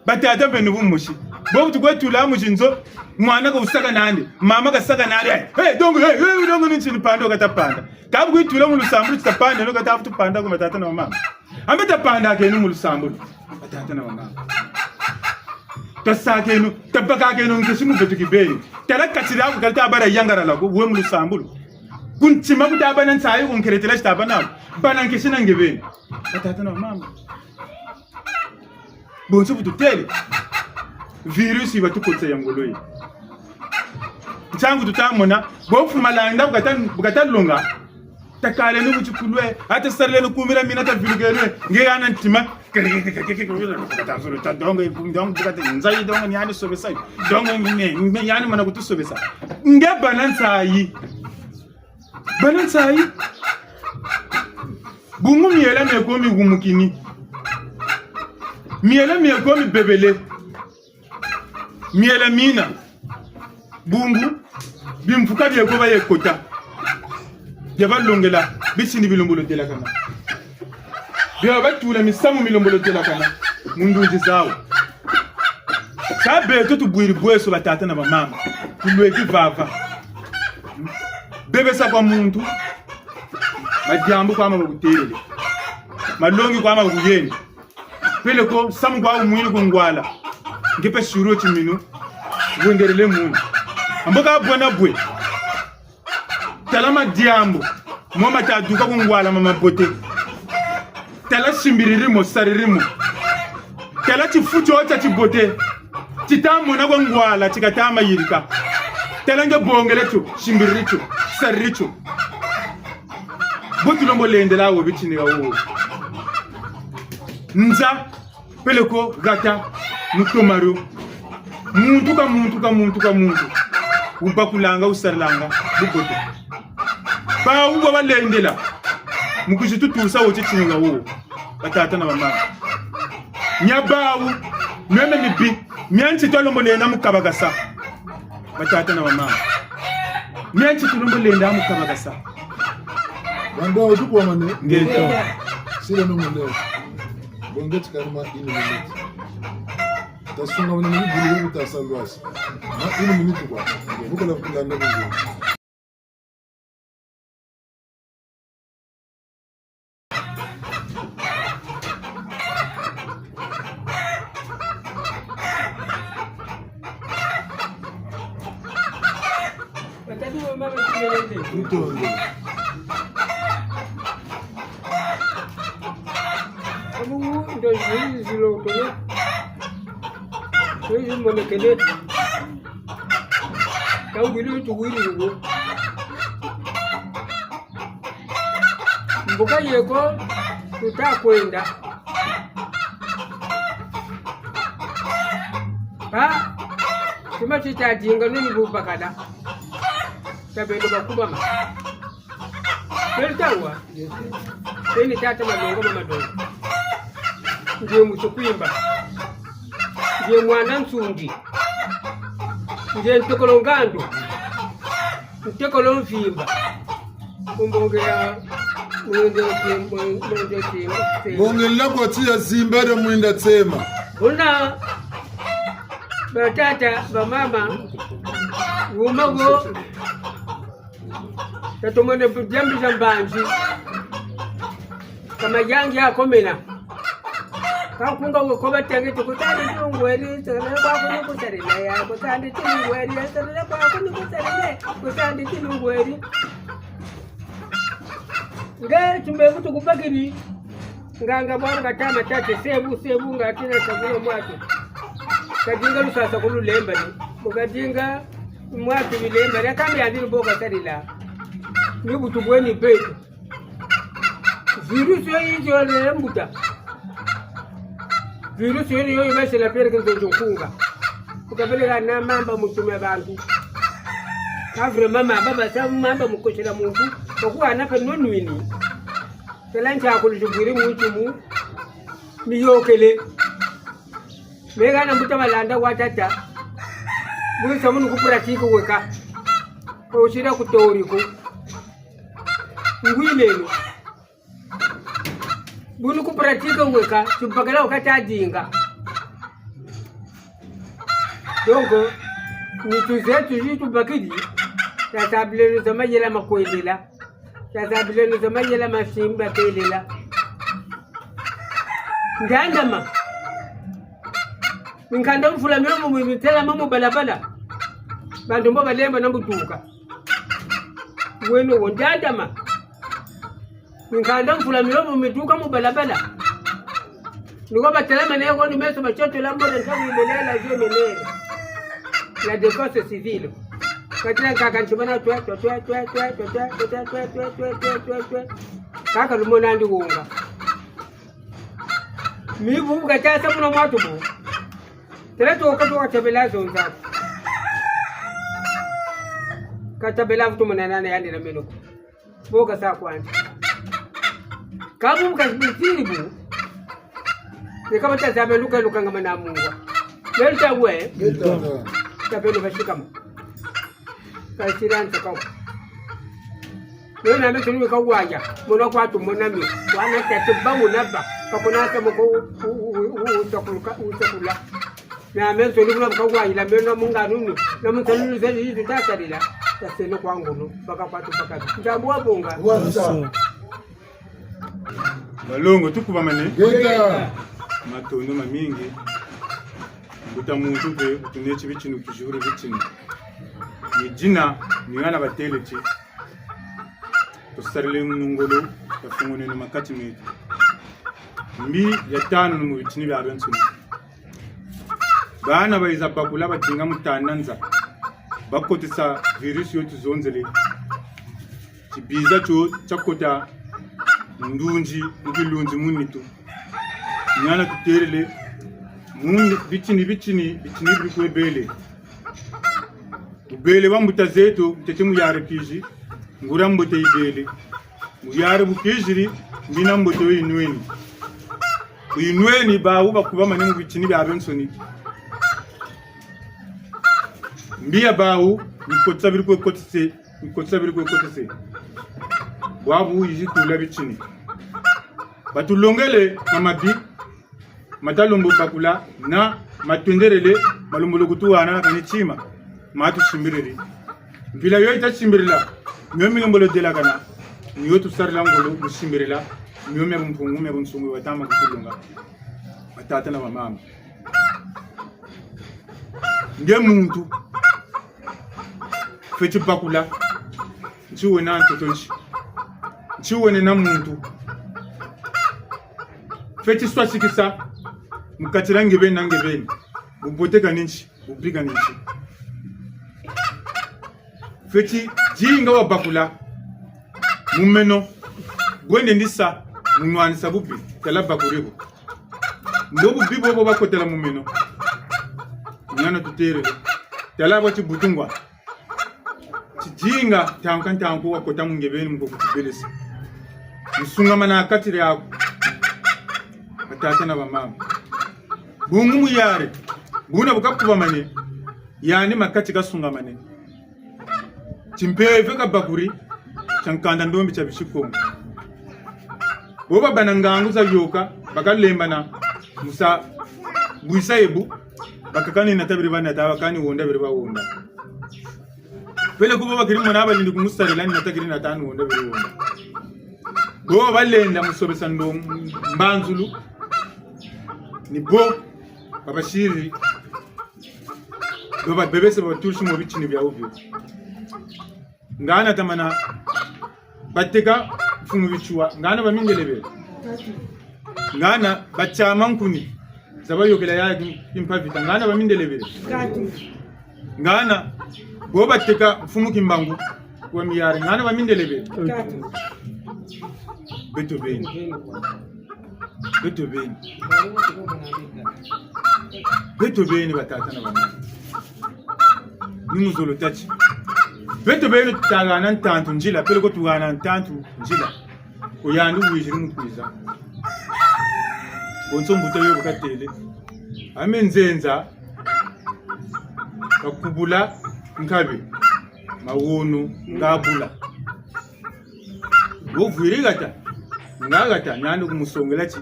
Batata mpe ni bu mosi. Bobu tukwe tula mu zinzo, mwana ka wusaka nandi, mama kasaka nandi. Eh, eh, donc, eh, eh, donc ni ntini panda, kata panda. Ka bu kwizi tula mu lusambulu ti ta panda, no kata vutu panda ko batata na mama. Ambe ta pandakeno mu lusambulu. Batata na mama. Ta sakeno, ta bakakeno nkesi mu beto kibeni. Tala kati diaku kali ta bala yangalala ko, we mu lusambulu. Ku ntima ku ta bana nsayi, ku nkeretela ti ta bana ko. Bana nkesi na nge beni. Batata na mama. Bonso bu tutele. Virus yi batukotisa ya ngolo yi. Ntangu tuta mona, bo fu malanda bu kata, bu kata longa. Takaleno mu tikulu e, ata sarileno kumira mina tavilukeno e, nge hana ntima. Kata zulu ta dongo, dongo, bu kata nzayi dongo, ni yandi sobesa. Dongo, ni, ni, ni yandi mana kutusobesa. Nge bana nsayi. Bana nsayi. Bungu miela mieko mihumukini. Miela mieko mibebele. Miela mina. Bungu, bimvuka bieko baye kota. Bia balongela, bisini bilombolo delakana. Bia batula misamu milombolo delakana. Mu ndunzi zawu. Ka beto tubwiri bweso batata na bamama. Tulweki vava. Bebesa kwa muntu. Madiambu kwa ma bakutelele. Malongi kwa ma bakuyeni. Peleko, samu kwa wumwini ku ngwala. Nge pe suru timinu. Wengerele munu. Ambo ka bwe na bwe. Tala madiambu. Mo mata duka ku ngwala ma mabote. Tala simbiriri mo, sariri mo. Tala tifu tio tia tibote. Tita mona kwa ngwala, ti kata ma yirika. Tala nge bongele tio, simbiriri tio, sariri tio. Bo tulembo lendela wo bitini ya wo. Nza, peleko, hata, mutomario. Muntu ka muntu ka muntu ka muntu. Wubakulanga, wusarilanga, bubote. Bawu bwa balendela. Mu kwizi tutusa wo titini ya wo. Batata na bamama. Mia bawu, mia mia mibi, mia nti tulembo lenda mu kabakasa. Batata na bamama. Mia nti tulembo lenda mu kabakasa. Banda otu kwa mane. Ngeto. Sila no mane. Bonge tikani ma une minute. Tasunga mane mini bulu kuta sa lwasi. Ma une minute kwa. Bukola kulanda bungu. Ntondo. Amu ndo zili zilo kone. Zili monekene. Ka wiri tuwiri wo. Mbuka yeko tuta kwenda. Ha? Tima tita dinga nuni bubakala. Tabendo bakubama. Peltawa. Peni tata Malonga ma Malonga. Ndiye musu kwimba. Ndiye mwana Nsundi. Ndiye ntekolo Ngandu. Ntekolo Mvimba. Kumbonge ya mwende ti, mwende ti. Mbonge la kwa ti ya zimba de mwinda tsema. Una batata, bamama, wuma wo. Tatomene diambu dia mbanzi. Kama yangi ya komena. Ka nkunga wo ko batenge ti kutani tungweri, sarila kwa kuni kusarila ya, kutani tungweri, sarila kwa kuni kusarila, kutani tungweri. Nge timbevo tukubakiri. Nganga bwana katama tate sebu, sebu nga tina sabula mwatu. Kadinga lusasa ku lulemba ni. Mu kadinga mwatu bilemba. Ni kambi yandi luboka sarila. Ni butu bweni beto. Virus yo yizi yo lele mbuta. Virus yo yo yibasela pere ke nzonzo nkunga. Ukabele ka na mamba mu tuma bantu. Ka vraiment mamba basa mamba mu kosela muntu. Kwa kuwa na ka nonwini. Tala ntia kulu jubwiri muntu mu. Miyokele. Mega na mbuta malanda wa tata. Buri samunu ku pratique weka. Ko usira ku théorie ko. Ngwileno. Bunu ku pratique weka, tibakala weka tadinga. Donc, nitu zetu zi tubakiri, tasabileno za mayela makwelela. Tasabileno za mayela masimba kelela. Ndiandama. Minkanda mfula mio mu mitela mu balabala. Bantu mbo balemba na mbutuka. Weno wo ndiandama. Minkanda mfula mio mu mituka mu balabala. Ni ko batelamane ko ni meso batiotola mbo na ntangu imelela, je menele. La défense civile. Katila nkaka ntibana twe, twe, twe. Kaka lumona ndi wonga. Mibu bu katiasa muna mwatu bu. Tele to ka to katabela zonza. Katabela vutu muna nana yandi na meno ko. Bo kasa kwandi. Kabu bu kasibitiri bu. Ni kama ta zabe luka luka ngama na mungwa. Lelu ta we. Lelu ta we. Tabe luka shikama. Ka sira nta kawu. Mio na me tunu ka waya. Mona kwa tu mona mi. Wana tete ba mona ba. Ka kuna ta mo ko u, u, u, u, u, sakuluka, u, sakula. Na me tunu kuna ka waya. La me na munga nunu. Na munga nunu zeli yitu ta sarila. Ta seno kwa ngunu. Baka kwa tu baka. Ntambu wa bonga. Wasa. Balongo, tukubamane. Ngeta. Matondo mamingi. Mbuta muntu mpe, utuneti bitini, utuzibiri bitini. Ni dina, ni hana batêle ti. Tusarileno ngolo, tafunguneno makati meto. Mbi ya tanu ni mu bitini biabiansoni. Bana bayiza bakula badinga mu tanda nza. Bakotesa virus yo tuzonzele. Tibiza tio tiakota ndunzi, mu bilunzi mu nitu. Ni hana tuterele, mu bitini, bitini, bitini biri kwe bele. Bubele bwa mbuta zeto, ntete muyare kizi, nguria mbote yibele. Muyare bu kiziri, mbi na mbote yo yinweni. Bu yinweni bawu bakubamane mu bitini biabiansoni. Mbi ya bawu, mikotisa biri kwe kotise, mikotisa biri kwe kotise. Bwabu yizi tula bitini. Batulongele ma mabi, ma talombo bakula, na ma twenderele, ma lombolo kutuhana, kani tima, ma tusimbiriri. Mpila yo yita simbirila, mio milembolo delakana, mio tusarila ngolo, mu simbirila, mio mia bumpungu, mia bunsungu, batama kutulonga. Batata na bamama. Nge muntu, fweti bakula, nti wena ntoto nti, nti wena na muntu, fweti swasikisa, mu kati dia nge beni na nge beni, bubote kani nti, bubi kani nti. Fweti dinga wa bakula, mu meno, bwende ndisa, mu nwanisa bubi, tala bakuri bu. Mbo bubi bobo bakotela mu meno. Ni hana tuterele. Tala bwa tibutungwa. Tidinga, ntanka ntanku wakota mu nge beni mu ko kutibelesa. Mu sungamana ha kati diaku. Batata na bamama. Bungu muyare. Buna bu kakubamane. Yandi makati kasungamane. Timpeve ka bakuri, tia nkanda ndombi tia bisi Kongo. Bo babâ na ngangu za yoka, bakalembana, mu sa bwisa ebu, bakaka ni nata beri banata, bakaka ni honda beri bahonda. Peleko bo bakeri mona balendi kumusarila, ni nata keri nata ni honda beri honda. Bo balenda mu sobesa ndo mbanzulu, ni bo babasiri. Bo babebese, babaturisi mu bitini biawu bio. Nga hana tamana bateka mfumu Bitsua, ngana bamindelebele. Ngana batiama nkuni za bayokela ya ki-, kimpa vita, ngana bamindelebele. Ngana bo bateka mfumu Kimbangu wa Miyari, ngana bamindelebele. Beto beni. Beto beni. Beto beni batata na bamama. Ni muzolo tâ ti beto beni tuta hana ntantu nzila, peleko tuhana ntantu nzila. Ko yandi wiziri mu kwiza. Bonso mbuta yo bu katêle. Ame nzenza, kakubula nkabi, mawono ngabula. Wo vwiri hata, nga hata, ni yandi kumusongela ti: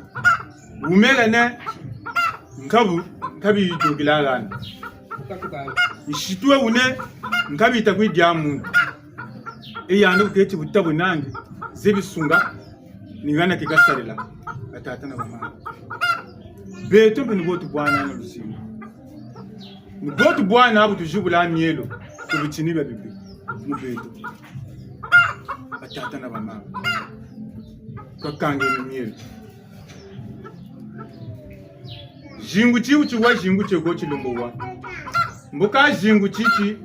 Wumela ne nkabu, nkabi yidukila hana. Nsitwe wune, nkabi yita kwidia muntu. E yandi kuketi buta bwe nandi, zebi sunga, ni hana ki kasalela, batata na bamama. Beto mpe ni bo tubwana na luzingu. Ni bo tubwana bu tuzibula mielo, ku bitini bia bibi, mu beto. Batata na bamama. Twakangeni mielo. Zingu ti bu tiwa, zingu tieko tilombo wa. Mbo ka zingu titi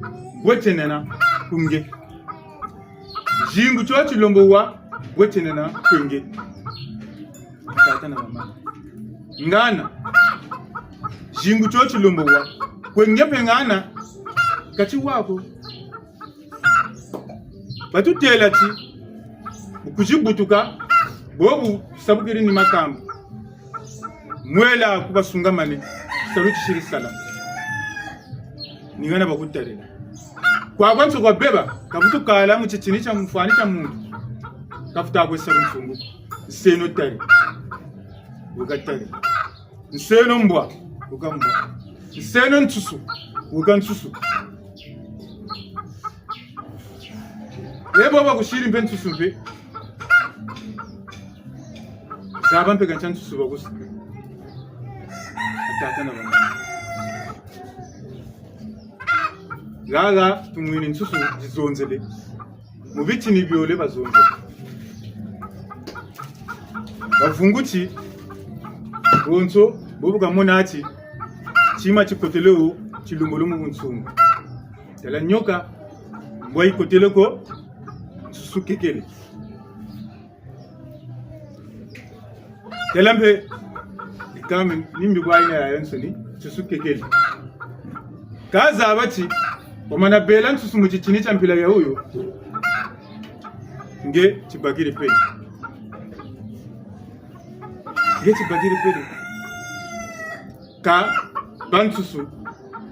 bwe tienena ku nge. Zingu tio tilombo wa, bwe tienena kwe nge. Tata na mama. Ngana. Zingu tio tilombo wa. Kwe nge mpe ngana. Ka tiwa ko. Batutêla ti, bu kuzi butuka, bobu sabukiri ni makambu. Mwela ku basungamane, salu tisiri sala. Ni hana bakutarila. Kwakwansoni kwa beba, ka bu tukala mu titini tia mfwani tia muntu. Ka futa kwe salu nsungu. Nseno tari. Weka tari. Nseno mbwa, weka mbwa. Nseno nsusu, weka nsusu. E bo bakusiri mpe nsusu mpe. Zaba mpe ka ntia nsusu bakusa. Batata na bamama. Haha tumwini nsusu zizonzele. Mu bitini biole bazonzele. Bavunguti, bonso, bobu kamona ti, tima tikotele wo, tilombolo mu bunsungu. Tala nioka, mbwa yikotele ko, nsusu kekele. Tala mpe, ikame, ni mbi kwa yina yayansoni, nsusu kekele. Kazaba ti, wamana bela nsusu mu titini tia mpila ya wuyo, nge tibakiri pele. Nge tibakiri pele. Ka ba nsusu,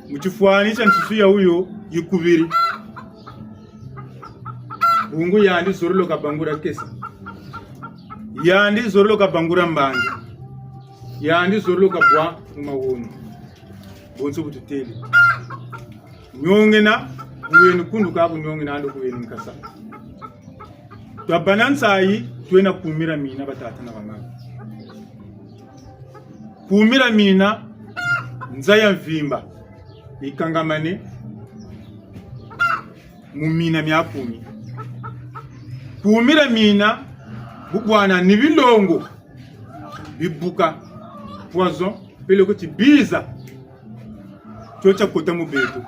mu tifwani tia nsusu ya wuyo yikubiri. Bungu yandi zololo kabangula kesa. Yandi zololo kabangula mbangi. Yandi zololo kabwa mu mawono. Bonso bu tutêle. Niongena, kuweni kundu ka bu niongena ando kuweni nkasa. Twabâ na nsayi, twena kumira mina batata na bamama. Kumira mina, nza ya mvimba, yikangamane mu mina mia kumi. Kumira mina, bu bwana ni bilongo, bibuka, poison, peleko ti biza, tio tia kota mu beto.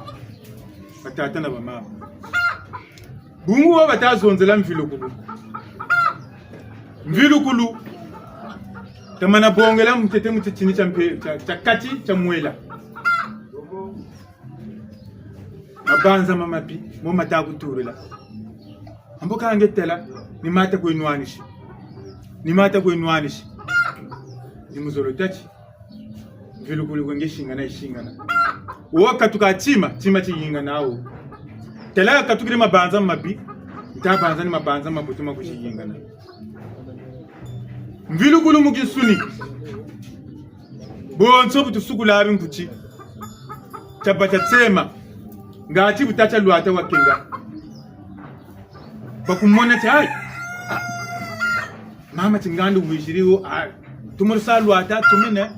Batata na bamama. Bungu wo bata zonzela mvilukulu. Mvilukulu. Tamana bongela ntete mu titini tia mpe, tia, tia kati, tia mwela. Mabanza ma mabi, mo mata kutulula. Ambo ka nge tala, ni mata kwe nwanisi. Ni mata kwe nwanisi. Ni muzolo tâ ti. Mvilukulu kwe nge singana, yisingana. Wo katuka tima, tima tiyingana wo. Tala katukiri mabanza mabi, nta banza ni mabanza mabutu ma kuziyingana. Mvilukulu mu kinsuni. Bonso bu tusukula binkuti. Tabata tsema. Ngati bu tata lwata wakenga. Bakumona ti, ai, ah, mama ti ngandu wiziri wo, ah, tumurisa lwata, tumene,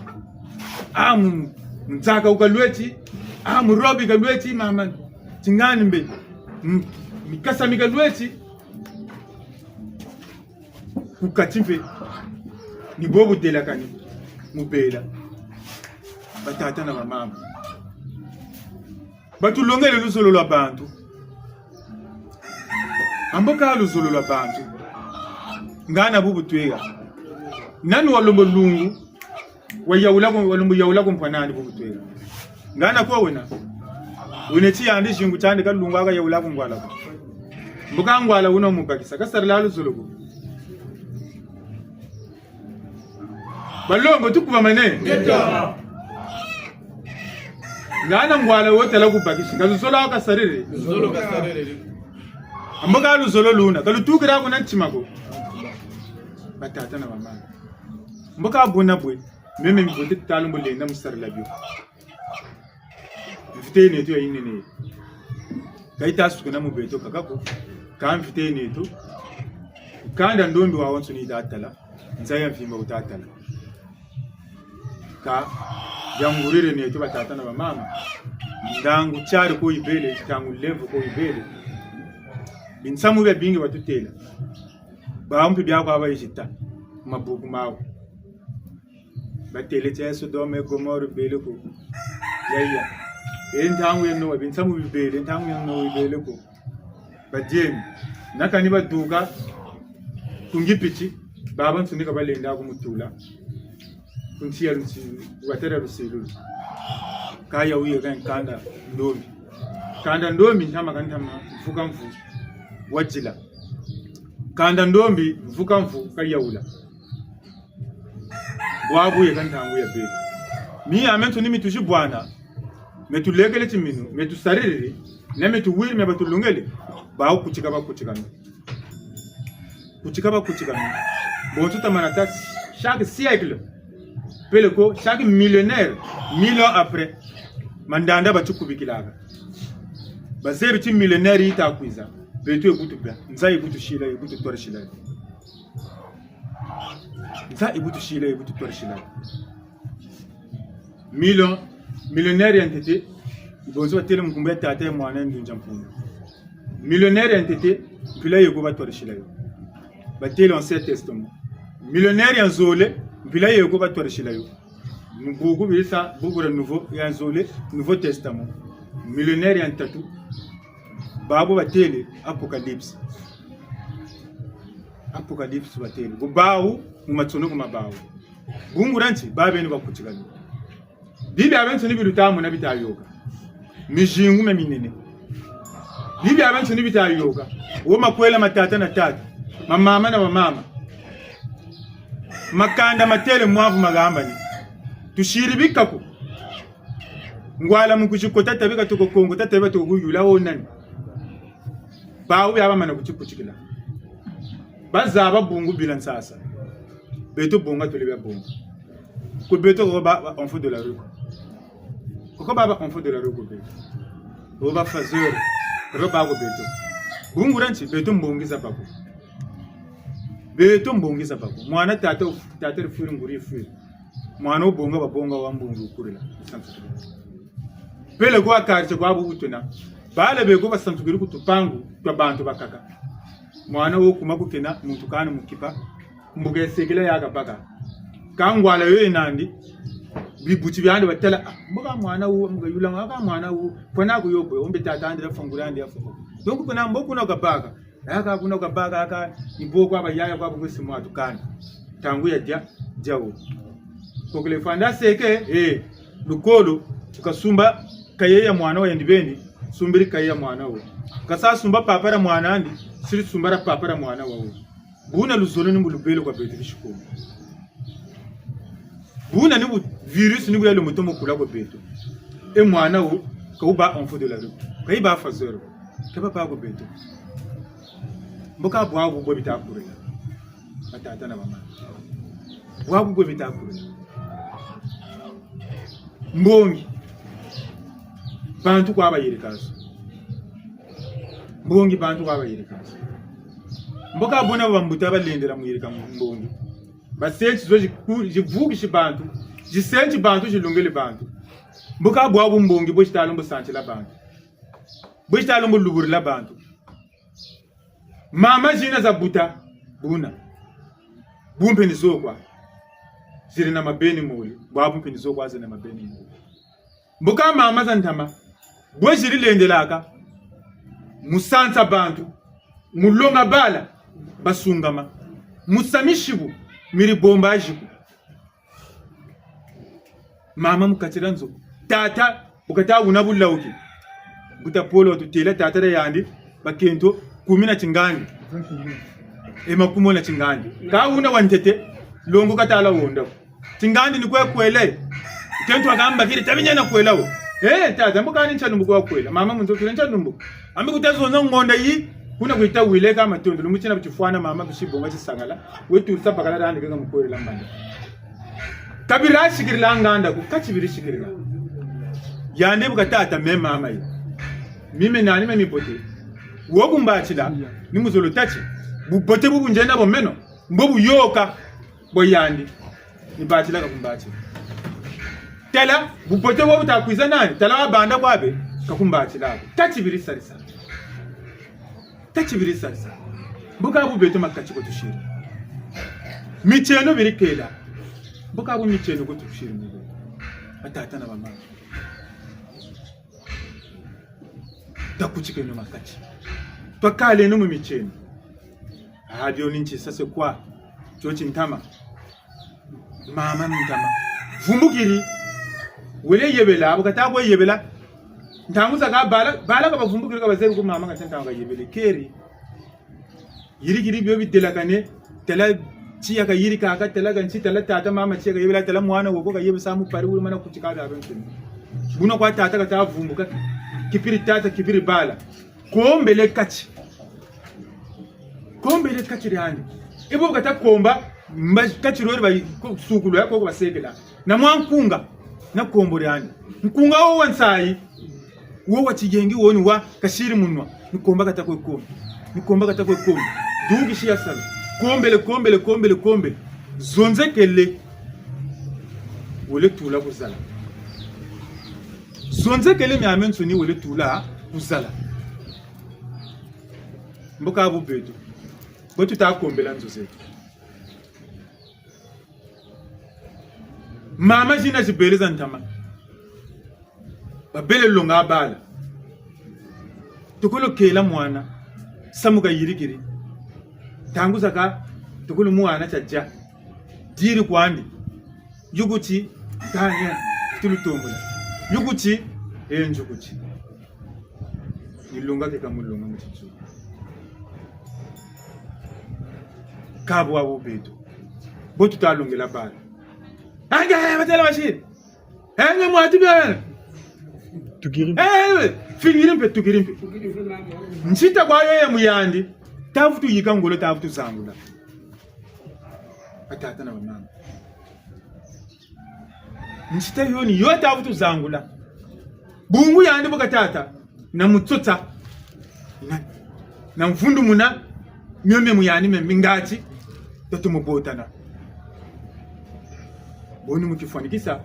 ah, mu, mu nzaka wukalweti, ah, mu robi kalweti, mama, ti ngani mbe, mm, mikasa mikalweti. ku kati mpe, ni bo budelakani mu bela. Batata na bamama, batulongele luzolo lwa bantu. Ambo ka luzolo lwa bantu, ngana bubu tweka. Nani walembo lungu, wayawula ko, walembo yawula ko mpwa nani bubu tweka. Ngana kwa wena. Wena ti yandi zingu tiandi ka lungu aka yawula ko ngwala ko. Mbo ka ngwala wuna wumubakisa, kasarila luzolo ko. Balongo, tukubamane. Ngeta. Ngana ngwala wo tala kubakisi, ka luzolo kasariri. Luzolo kasariri. Ambo ka luzolo luna, ka lutukira kuna ntima ko. Batata na bamama. Mbo ka buna bwe, meme mbote talo mbo lenda mu sarila bio. Mvita yeneto ya yinene. Ka yita sukina mu beto kaka ko. Ka mvita yeneto. Kanda ndombi wawansoni yita tala. Nza ya mvimba wuta tala. Ka ya ngurire neto batata na bamama. Ntangu tiari ko yibele, ntangu lemvo ko yibele. Binsamu biabingi batutela. Bawu mpe bia kwa bayizita. Mabuku mawu. Batele ti Sodome, Gomore bele ko. Yaya. E ntangu ya Noa, binsamu bibele, ntangu ya Noa bele ko. Badiemi. Na kani baduka ku Ngipiti, babansoni ka balenda kumutula. Ku nsi ya lusi-, watera lusilulu. Ka ya wuye ka nkanda ndombi. Nkanda ndombi ntama ka ntama, mvu ka mvu. Wadila. Nkanda ndombi, mvu ka mvu, ka yawula. Bwabu yeka ntangu ya bele. Mi ya meto ni mi tuzi bwana, me tulekele timinu, me tusariri, na me tuwiri, me batulungele, bawu kutika bakutika mi. Kutika bakutika mi. Bonso tamana ta chaque siècle, peleko chaque millénaire, mille ans après, mandanda batikubikilaka. Bazebi ti millénaire yita kwiza, beto ye bu tubia, nza ye bu tusila, ye bu tutwarisila. Nza yi bu tusila, yi bu tutwarisila. Million, millionnaire ya ntete, bonso batele mu nkumbu ya Tata, ya Mwana, ya Ndunzi ya Mpungu. Millionnaire ya ntete, mpila yeko batwarisila yo. Batele Ancien Testament. Millionnaire ya nzole, mpila yeko batwarisila yo. Mu buku bisa, buku dia Nouveau, ya nzole, Nouveau Testament. Millionnaire ya ntatu, babu batele Apocalypse. Apocalypse batele. Ku bawu, mu matsoneko ma bawu. Bungu dia nti, babeni bakutikani. Bibi biabiansoni bi luta mona bita yôka. Mizingu mia minene. Bibi biabiansoni bita yôka. Wo makwela ma tata na tata. Ma mama na ma mama. Makanda matele mwavu magambani. Tusiri bikaku. Ngwala mu kwizi kota tabi ka toko Kongo, tata tabi ka toko kuyula wo nani. Bawu bia bamana kutikutikila. Bazaba bungu bila nsasa. Beto bonga tole bia bonga. Ku beto ko ba, ba enfants de la rue. Ko ko ba, ba enfants de la rue ku beto. Wo ba faiseurs. Ko ba ku beto. Bungu dia nti beto mbongi za baku. Beto mbongi za baku. Mwana tata, tata difwiri nguri difwiri. Mwana wubonga babonga wa mbungi wukurila. Santukiri. Peleko ha quartier kwa bu wutwena. Bala beko basantukiri ku tupangu twa bantu bakaka. Mwana wo kuma kukena, muntu kani mukipa. Mbuka ya sekela ya kabaka. Ka ngwala yo yena nandi. Bibuti biandi batala. Ah, mbuka mwana wu, mbuka yula, mbuka mwana wu. Pona ku yo bwe, ombe tata andi difwanguri andi difwanguri. Donc kuna mbo kuna kabaka. Aka kuna kabaka aka, ni bo kwa bayaya kwa bungwesi mwa tukani. Ntangu ya dia, dia wo. Kokele fanda seke, eh, lukolo, tukasumba kaye ya mwana wo yandi beni, sumbiri kaye ya mwana wo. Kasa sumba papa dia mwana andi, siri sumba dia papa dia mwana wo. Buna luzolo ni mu lubele kwa beto bisi Kongo. Buna ni bu virus ni bu ya lomoto mu kula kwa beto. E mwana wo, ka wuba enfant de la rue. Ka yiba faiseur. Ka baba kwa beto. Mbuka bwabu bwe bita kurila. Batata na bamama. Bwabu bwe bita kurila. Mbongi. Bantu kwa bayirika zo. Mbongi bantu kwa bayirika zo. Mbuka buna bambuta balendela mu yirika mbongi. Basenti zo ziku-, zivukisi bantu, zisenti bantu, zilungeli bantu. Mbuka bwabu mbongi bwe zita lembo santila bantu. Bwe zita lembo luburila bantu. Mama zina za buta, buna. Bu mpe ni zo kwa ziri na mabeni moli, bwabu mpe ni zo kwa ziri na mabeni moli. Mbuka mama za ntama, bwe ziri lendelaka, mu sansa bantu, mu longa bala, basungama, mu sa misibu, miri bomba ziku. Mama mu kati dia nzo. Tata, bu kata wuna bulawuki. Mbuta Polo watutêla tata dia yandi, bakento, kumi na tingandi. E makumole na tingandi. Ka wuna wa ntete, longo katala wonda. Tingandi ni kwe kwele. Kento wakambakiri, tabi nyena kwela wo. Eh, tata, mbuka ni ntia lumbu kwa kwela. Mama mu nzo kile ntia lumbu. Ambi kuta zonza ngonda yi, kuna kuita wile ka matondo, lumbu tina butifwana mama bisi bonga tisangala, wetu sa bakala dandi keka mu kwelela mbanda. Ka bira sikirila nganda ko, kati biri sikirila. Yandi bu kata tâ me mama yi. Mimi nani me mibote. Wo kumbatila, ni muzolo tâ ti. Bubote bu bu nzena bo meno, mbo buyoka. Bo yandi, ni batila ka kumbatila. Tala, bubote bo buta kwiza nani, tala wa banda kwa be, ka kumbatila ko. Kati biri sarisa. Kati biri sarisa. Mbuka bu beto makati ko tusiri. Mitieno biri kela. Mbuka bu mitieno ko tusiri mu. Batata na bamama. Takutikeno makati. Twakaleno mu mitieno. Ah, bio ni nti sa se kwa. Tio ti ntama. Mama ni ntama. Vumbukiri. Wele yebela, bu kata kwe yebela. Ntangu zakaka bala, bala ka bavumbukiri ka bazebi ko mama kati ntangu ka yebele. Keri. Yirikiri bio bidelakane. Tala tiya kayirikaka, tala kansi, tala tata, mama tiya kayebela, tala mwana wo ko kayebesa mu pari wuri mana kutika bia bensoni. Buna kwa tata kata vumbuka. Kipiri tata, kipiri bala. Kombele kati. Kombele kati diandi. E bo kata komba, mba kati lori ba ko-, sukulu ya koko basekela. Na mwa nkunga, na kombo diandi. Nkunga wo wa nsayi, wo wa tiyengi wo ni wa kasiri munwa. Ni komba kata kwe komba. Ni komba kata kwe komba. Dukisi ya salu. Kombele, kombele, kombele, kombele. Zonzekele. Wele tula ku zala. Zonzekele miamiansoni wele tula ku zala. Mbuka bu beto. Bo tuta kombela nzo zeto. Mama zina zibele za ntama. Babele longa bala. Tukulu kela mwana. Samu kayirikiri. Ntangu zakaka, tukulu mwana tiatia. Diri kwandi. Yukuti, tanya, tulu tombola. Yukuti, e nzukuti. Ni longa keka mu longa mu titsu. Ka bwabu beto. Bo tuta longela bala. Anga, batela basiri. Enge mwati bia. Tukiri. Eh, fingiri mpe, tukiri mpe. Nzita kwa yo ya mu yandi. Tavutu yika ngolo, tavutu zangula. Batata na bamama. Nzita yo ni yo tavutu zangula. Bungu yandi bu kata tâ, na mutsotsa. Na, na mvundumuna, mio mia mu yandi mia mingati, tatu mubotana. Bo ni mu tifwanikisa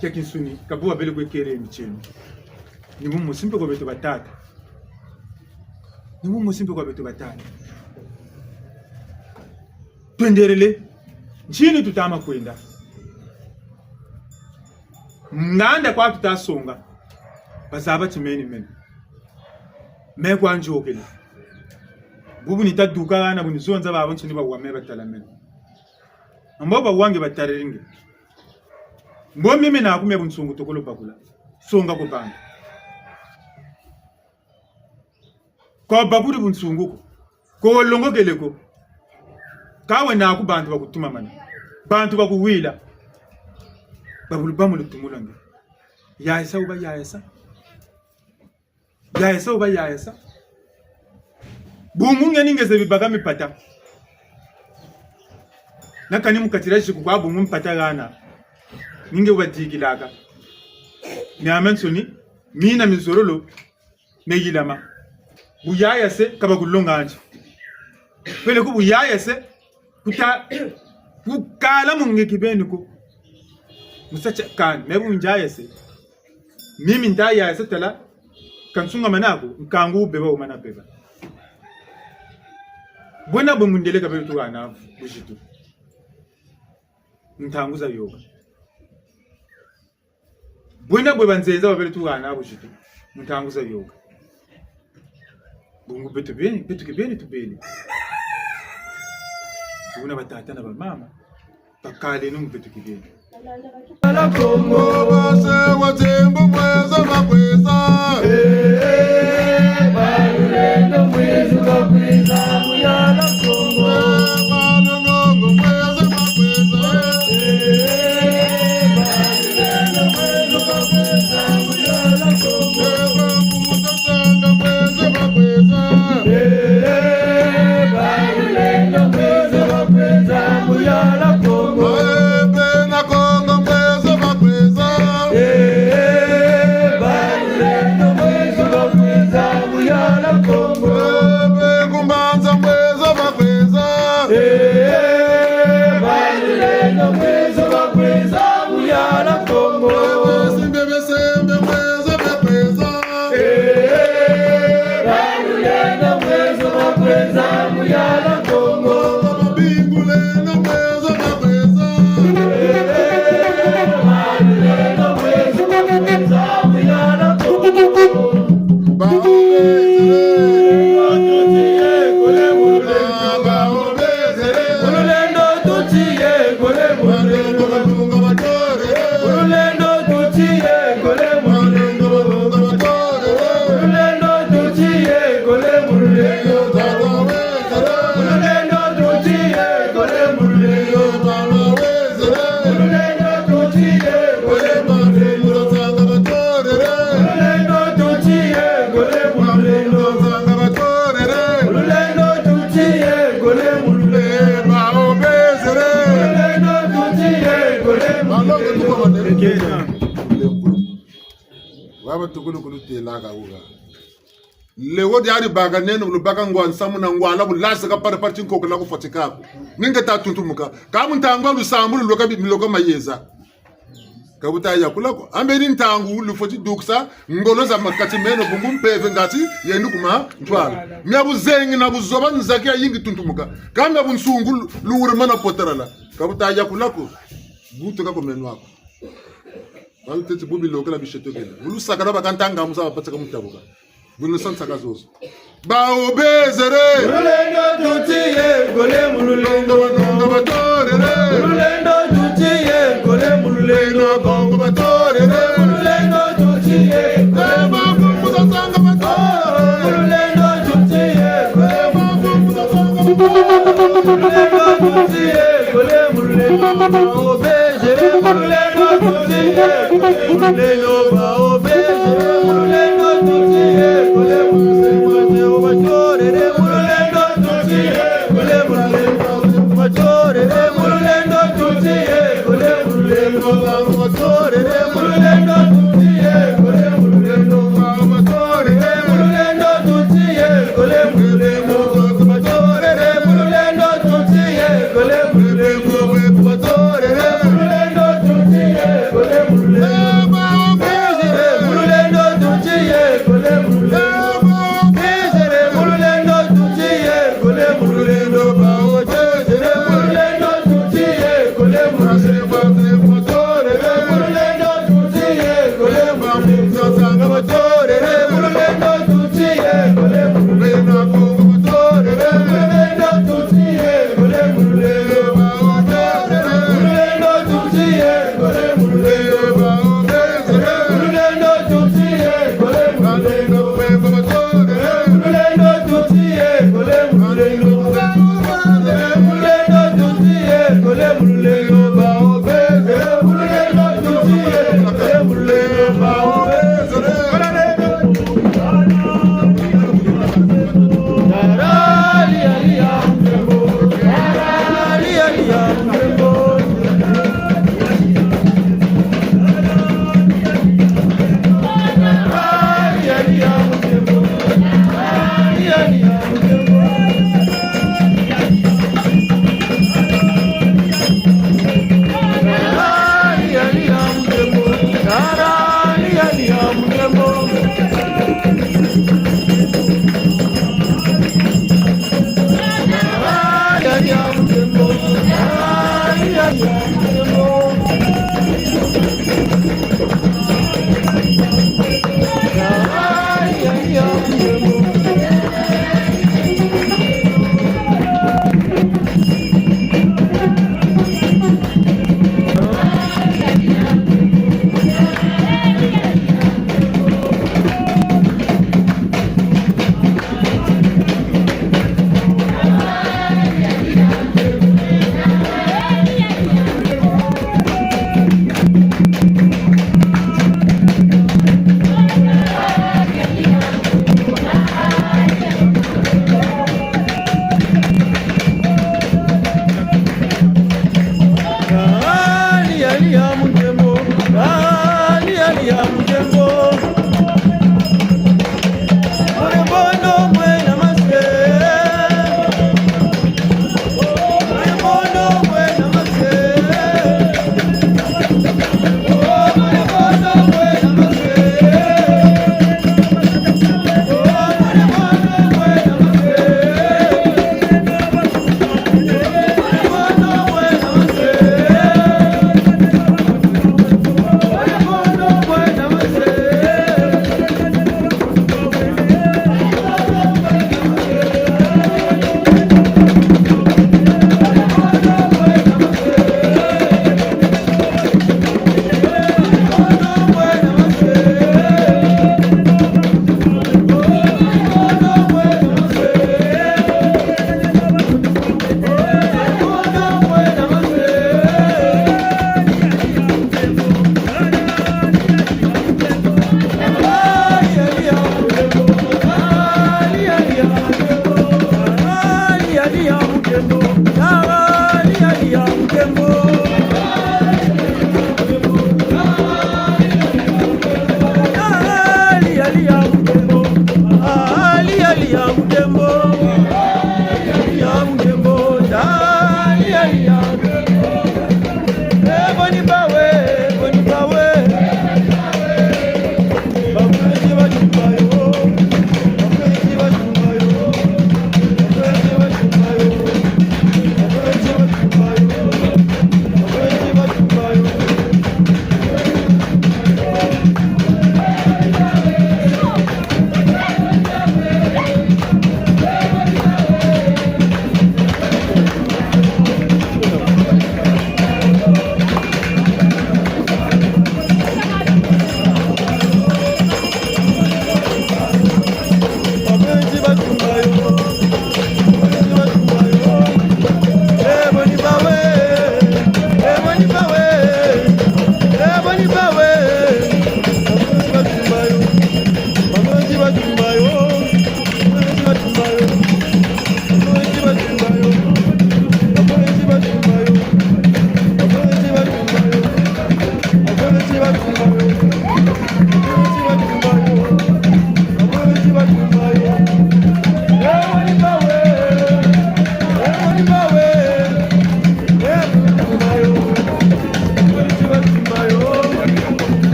tia tinsuni, ka bu babele kwe kere mitieno. Ni bu mosi mpe kwa beto batata. Ni bu mosi mpe kwa beto batata. Twenderele, ntinu tutama kwenda. Nganda kwa tuta songa, bazaba ti meni meni. Me kwa nzokele. Bubu ni ta duka hana bu ni zonza babansoni bawa me batala meni. Mbo bawa nge batalele nge. Mbo mimi naku me bunsungu tokolo bakula. Songa ku bantu. Ka wabakuri bunsungu ko. Ka walongokele ko. Ka wena ku bantu bakutumamana. Bantu bakuwila. Babulu bamu lutumula nge. Yayisa wuba yayisa. Yayisa wuba yayisa. Bungu nge ni nge zebi baka mipata. Na kani mu kati dia ziku kwa bungu mpata hana. Ni nge wubadikilaka. Miamiansoni, mina mizololo. Me yilama. Bu yayase, ka bakulonga nti. Peleko bu yayase, kuta, kukala mu nge kibeni ko. Musa tia kani, me bu nzayase. Mimi nta yayase tala, kansungamana ko, nkangu wubeba wumana beba. Bwena bwe mundele ka bebe tu hana, buzitu. Ntangu za yoka. Bwena bwe banzenza babele tuhana buzitu mu ntangu za yoka. Bungu beto beni, beto kibeni tubeni. Buna batata na bamama, bakaleno mu beto kibeni. Base wa tembo mweza bakwiza. Eh, balulendo mwizu bakwiza, muyala Kongo. Eh, balulendo mwizu bakwiza. Eh, balulendo mwizu bakwiza, muyala Kongo. Eh, bakuza sanga mwizu bakwiza. Eh, balulendo mwizu bakwiza, muyala Kongo. Eh, bena Kongo mwizu bakwiza. Eh, balulendo mwizu bakwiza, muyala Kongo. Eh, be ku Mbanza mwizu bakwiza. Eh, balulendo mwizu bakwiza, muyala Kongo. Eh, be simbe be sembe mwizu bakwiza. Eh, balulendo mwizu bakwiza, muyala Kongo. Babinguleno mwizu bakwiza. Eh, balulendo mwizu bakwiza, muyala Kongo. Baobezele. Baobezele. Mululendo tutiye kole mululendo. Mululendo tutiye kole mululendo. Mululendo tutiye kole mululendo. Mululendo tutiye kole mululendo. Mululendo tutiye kole mululendo. Mululendo tutiye kole mululendo. Mululendo tutiye kole mululendo. Mululendo tutiye kole mululendo. Baba tukulu kulutêlaka wuka. Lewo diari baka nene, lubaka ngwa nsamu na ngwala, bulasa ka pare pare tinkokela kufwatika ko. Ni nge ta tuntumuka. Ka mu ntangu lusambulu lweka bi-, lweka mayeza. Ka buta yakula ko. Ambe ni ntangu lufweti dukisa ngolo za makati meno bungu mpeve ngati yeni kuma ntwala. Mia buzengi na buzoba nzaki ya yingi tuntumuka. Ka mia bunsungu lu-, luwuri mana potarala. Ka buta yakula ko. Butuka ko meno ako. Baluteti bu bilokela bishetokela. Bu lusakana bakantanga musa bapatika mutabuka. Bu lusansaka zozo. Baobezele. Mululendo tutiye kole mululendo. Kongo batorele. Mululendo tutiye kole mululendo. Kongo batorele. Mululendo tutiye. Eh, bakumbuza sanga batorele. Mululendo tutiye. Eh, bakumbuza sanga batorele. Mululendo tutiye kole mululendo. Baobezele. Mululendo tutiye, mululendo baobezele, mululendo tutiye, kole mululendo batorele, mululendo tutiye, kole mululendo batorele, mululendo tutiye, kole mululendo batorele, mululendo tutiye.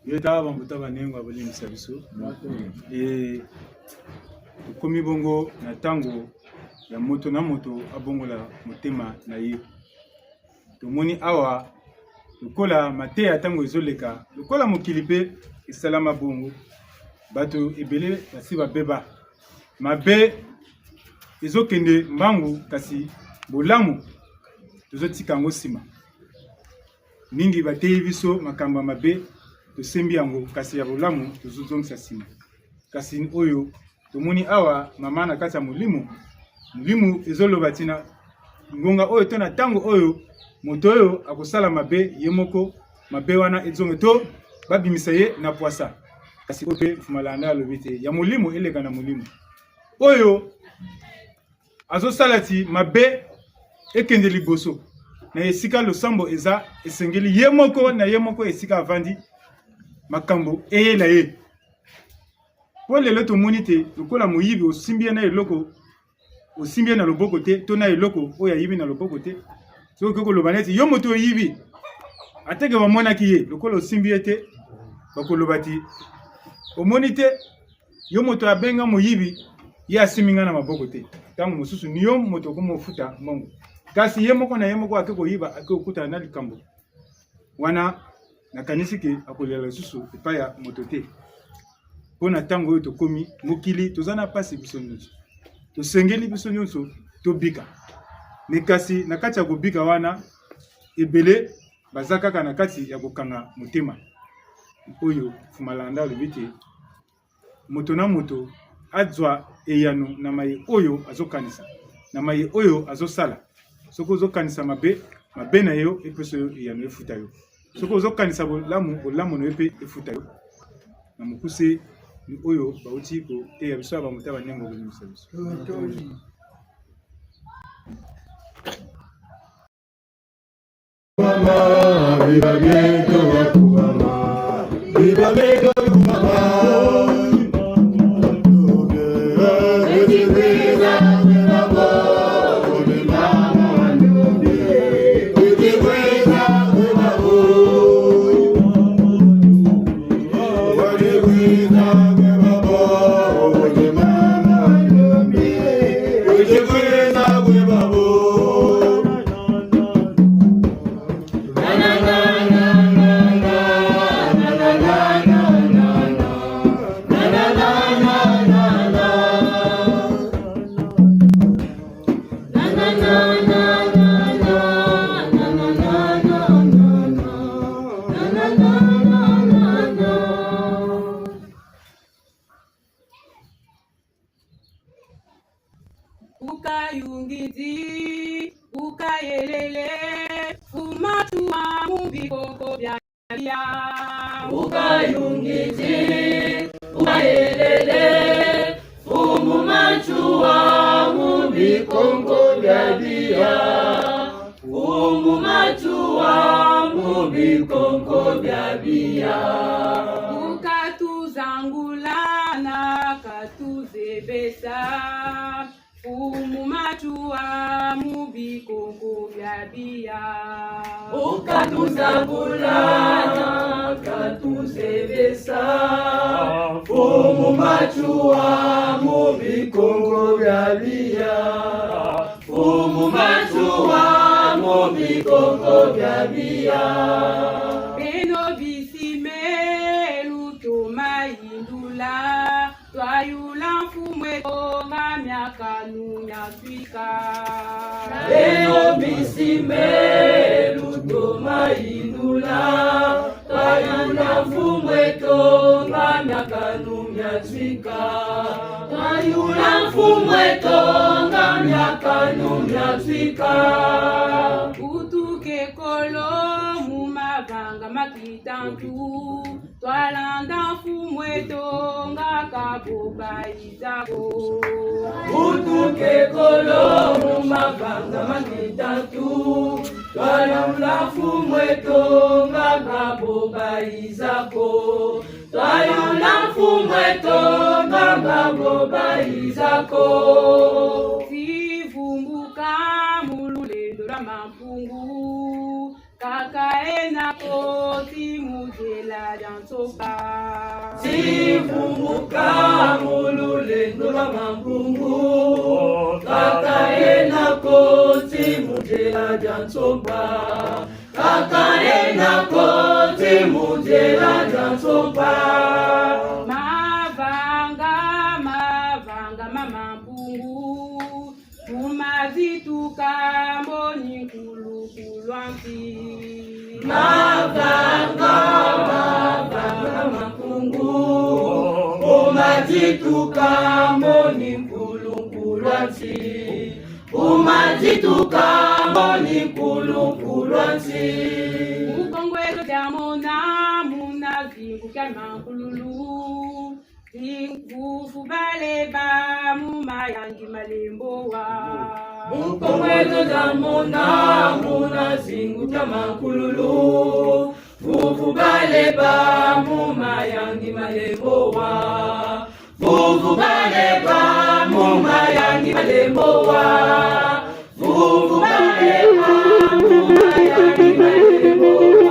Yo tala bambuta banengwa bolimbisa biso. Eh, tokomi bongo na ntango ya moto na moto abongola motema na ye. Tomoni awa, lokola mateya ntango ezoleka, lokola mokili mpe esalama bongo, bato ebele basi babeba. Mabe ezokende mbangu, kasi bolamu tozotika yango nsima. Mingi bateyi biso makambo ya mabe, tosembi yango, kasi ya bolamu tozozongisa nsima. Kasi oyo tomoni awa, mama na kati ya molimo, molimo ezoloba tina ngonga oyo to na ntango oyo moto oyo akosala mabe, ye moko mabe wana ezonge to babimisa ye na pwasa. Kasi oyo mpe Mfumu Malanda alobi te, ya molimo eleka na molimo. Oyo azosala ti mabe ekende liboso, na esika losambo eza, esengeli ye moko na ye moko esika avandi, makambo eyela ye. Mpo lelo tomoni te, lokola moyibi osimbi ye na eloko, osimbi ye na loboko te, to na eloko oyo ayibi na loboko te. Soki okoki koloba neti yo moto oyibi, ateke bamonaki ye, lokola osimbi ye te, bakoloba ti omoni te, yo moto abenga moyibi, Ye asimbi nga na maboko te. Ntango mosusu ni yo moto okomi kofuta mbongo. Kasi ye moko na ye moko ake koyiba, ake kokutana na likambo. Wana nakanisi ke akolela lisusu epai ya moto te. Mpo na ntango oyo tokomi, mokili, toza na mpasi biso nyonso. Tosengeli biso nyonso tobika. Mais kasi na kati ya kobika wana, ebele baza kaka na kati ya kokanga motema. Oyo Mfumu Malanda alobi te, moto na moto azwa eyano na maye oyo azokanisa, na maye oyo azosala. Soki ozokanisa mabe, mabe na yo epesa yo eyano, efuta yo. Soki ozokanisa bolamu, bolamu na yo mpe efuta yo. Na mokuse ni oyo bauti koteya biso ya bamuta banengo kobimisa biso. Ukayungidi, ukayelele, Mfumu Matsoua mu bikonko bia biya. Ukayungidi, ukayelele, Mfumu Matsoua mu bikonko bia biya. Mfumu Matsoua mu bikonko bia biya. Ukatuzangula na katuzebesa, Mfumu Matsoua mu bikonko bia biya. Ukatuzangula na katuzebesa, Mfumu Matsoua mu bikonko bia biya. Mfumu Matsoua mu bikonko bia biya. Beno bisi me lutoma yindula, twayula mfumu'eto nga miakanu mia twika. Beno bisi me lutoma yindula, twayula mfumu'eto nga miakanu mia twika. Twayula mfumu'eto nga miakanu mia twika. Butuka ekolo mu mavanga ma kitantu, twalanda mfumu'eto nga ka bo bayiza ko. Butuka ekolo mu mavanga ma kitantu, twayula mfumu'eto nga ka bo bayiza ko. Twayula mfumu'eto nga ka bo bayiza ko. Tivumbuka mu lulendo lwa Mampungu, kaka yena koti mu nzila dia nsompa. Tivumbuka mu lulendo lwa Mampungu, kaka yena koti mu nzila dia nsompa. Kaka yena koti mu nzila dia nsompa. Mavanga, mavanga ma Mampungu, bu mazituka mbo ni nkulukulu a nsi. Mavanga, mavanga ma Mampungu, bu mazituka mbo ni nkulukulu a nsi. Bu mazituka mbo ni nkulukulu a nsi. Mu Kongo eto diamona muna zingu kia mankululu. Zingu vuvu baleba mu mayangi malembo wa. Mu Kongo eto diamona muna zingu kia mankululu. Vuvu baleba mu mayangi malembo wa. Vuvu baleba mu mayangi malembo wa. Vuvu baleba mu mayangi malembo wa.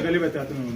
Kali batatu no.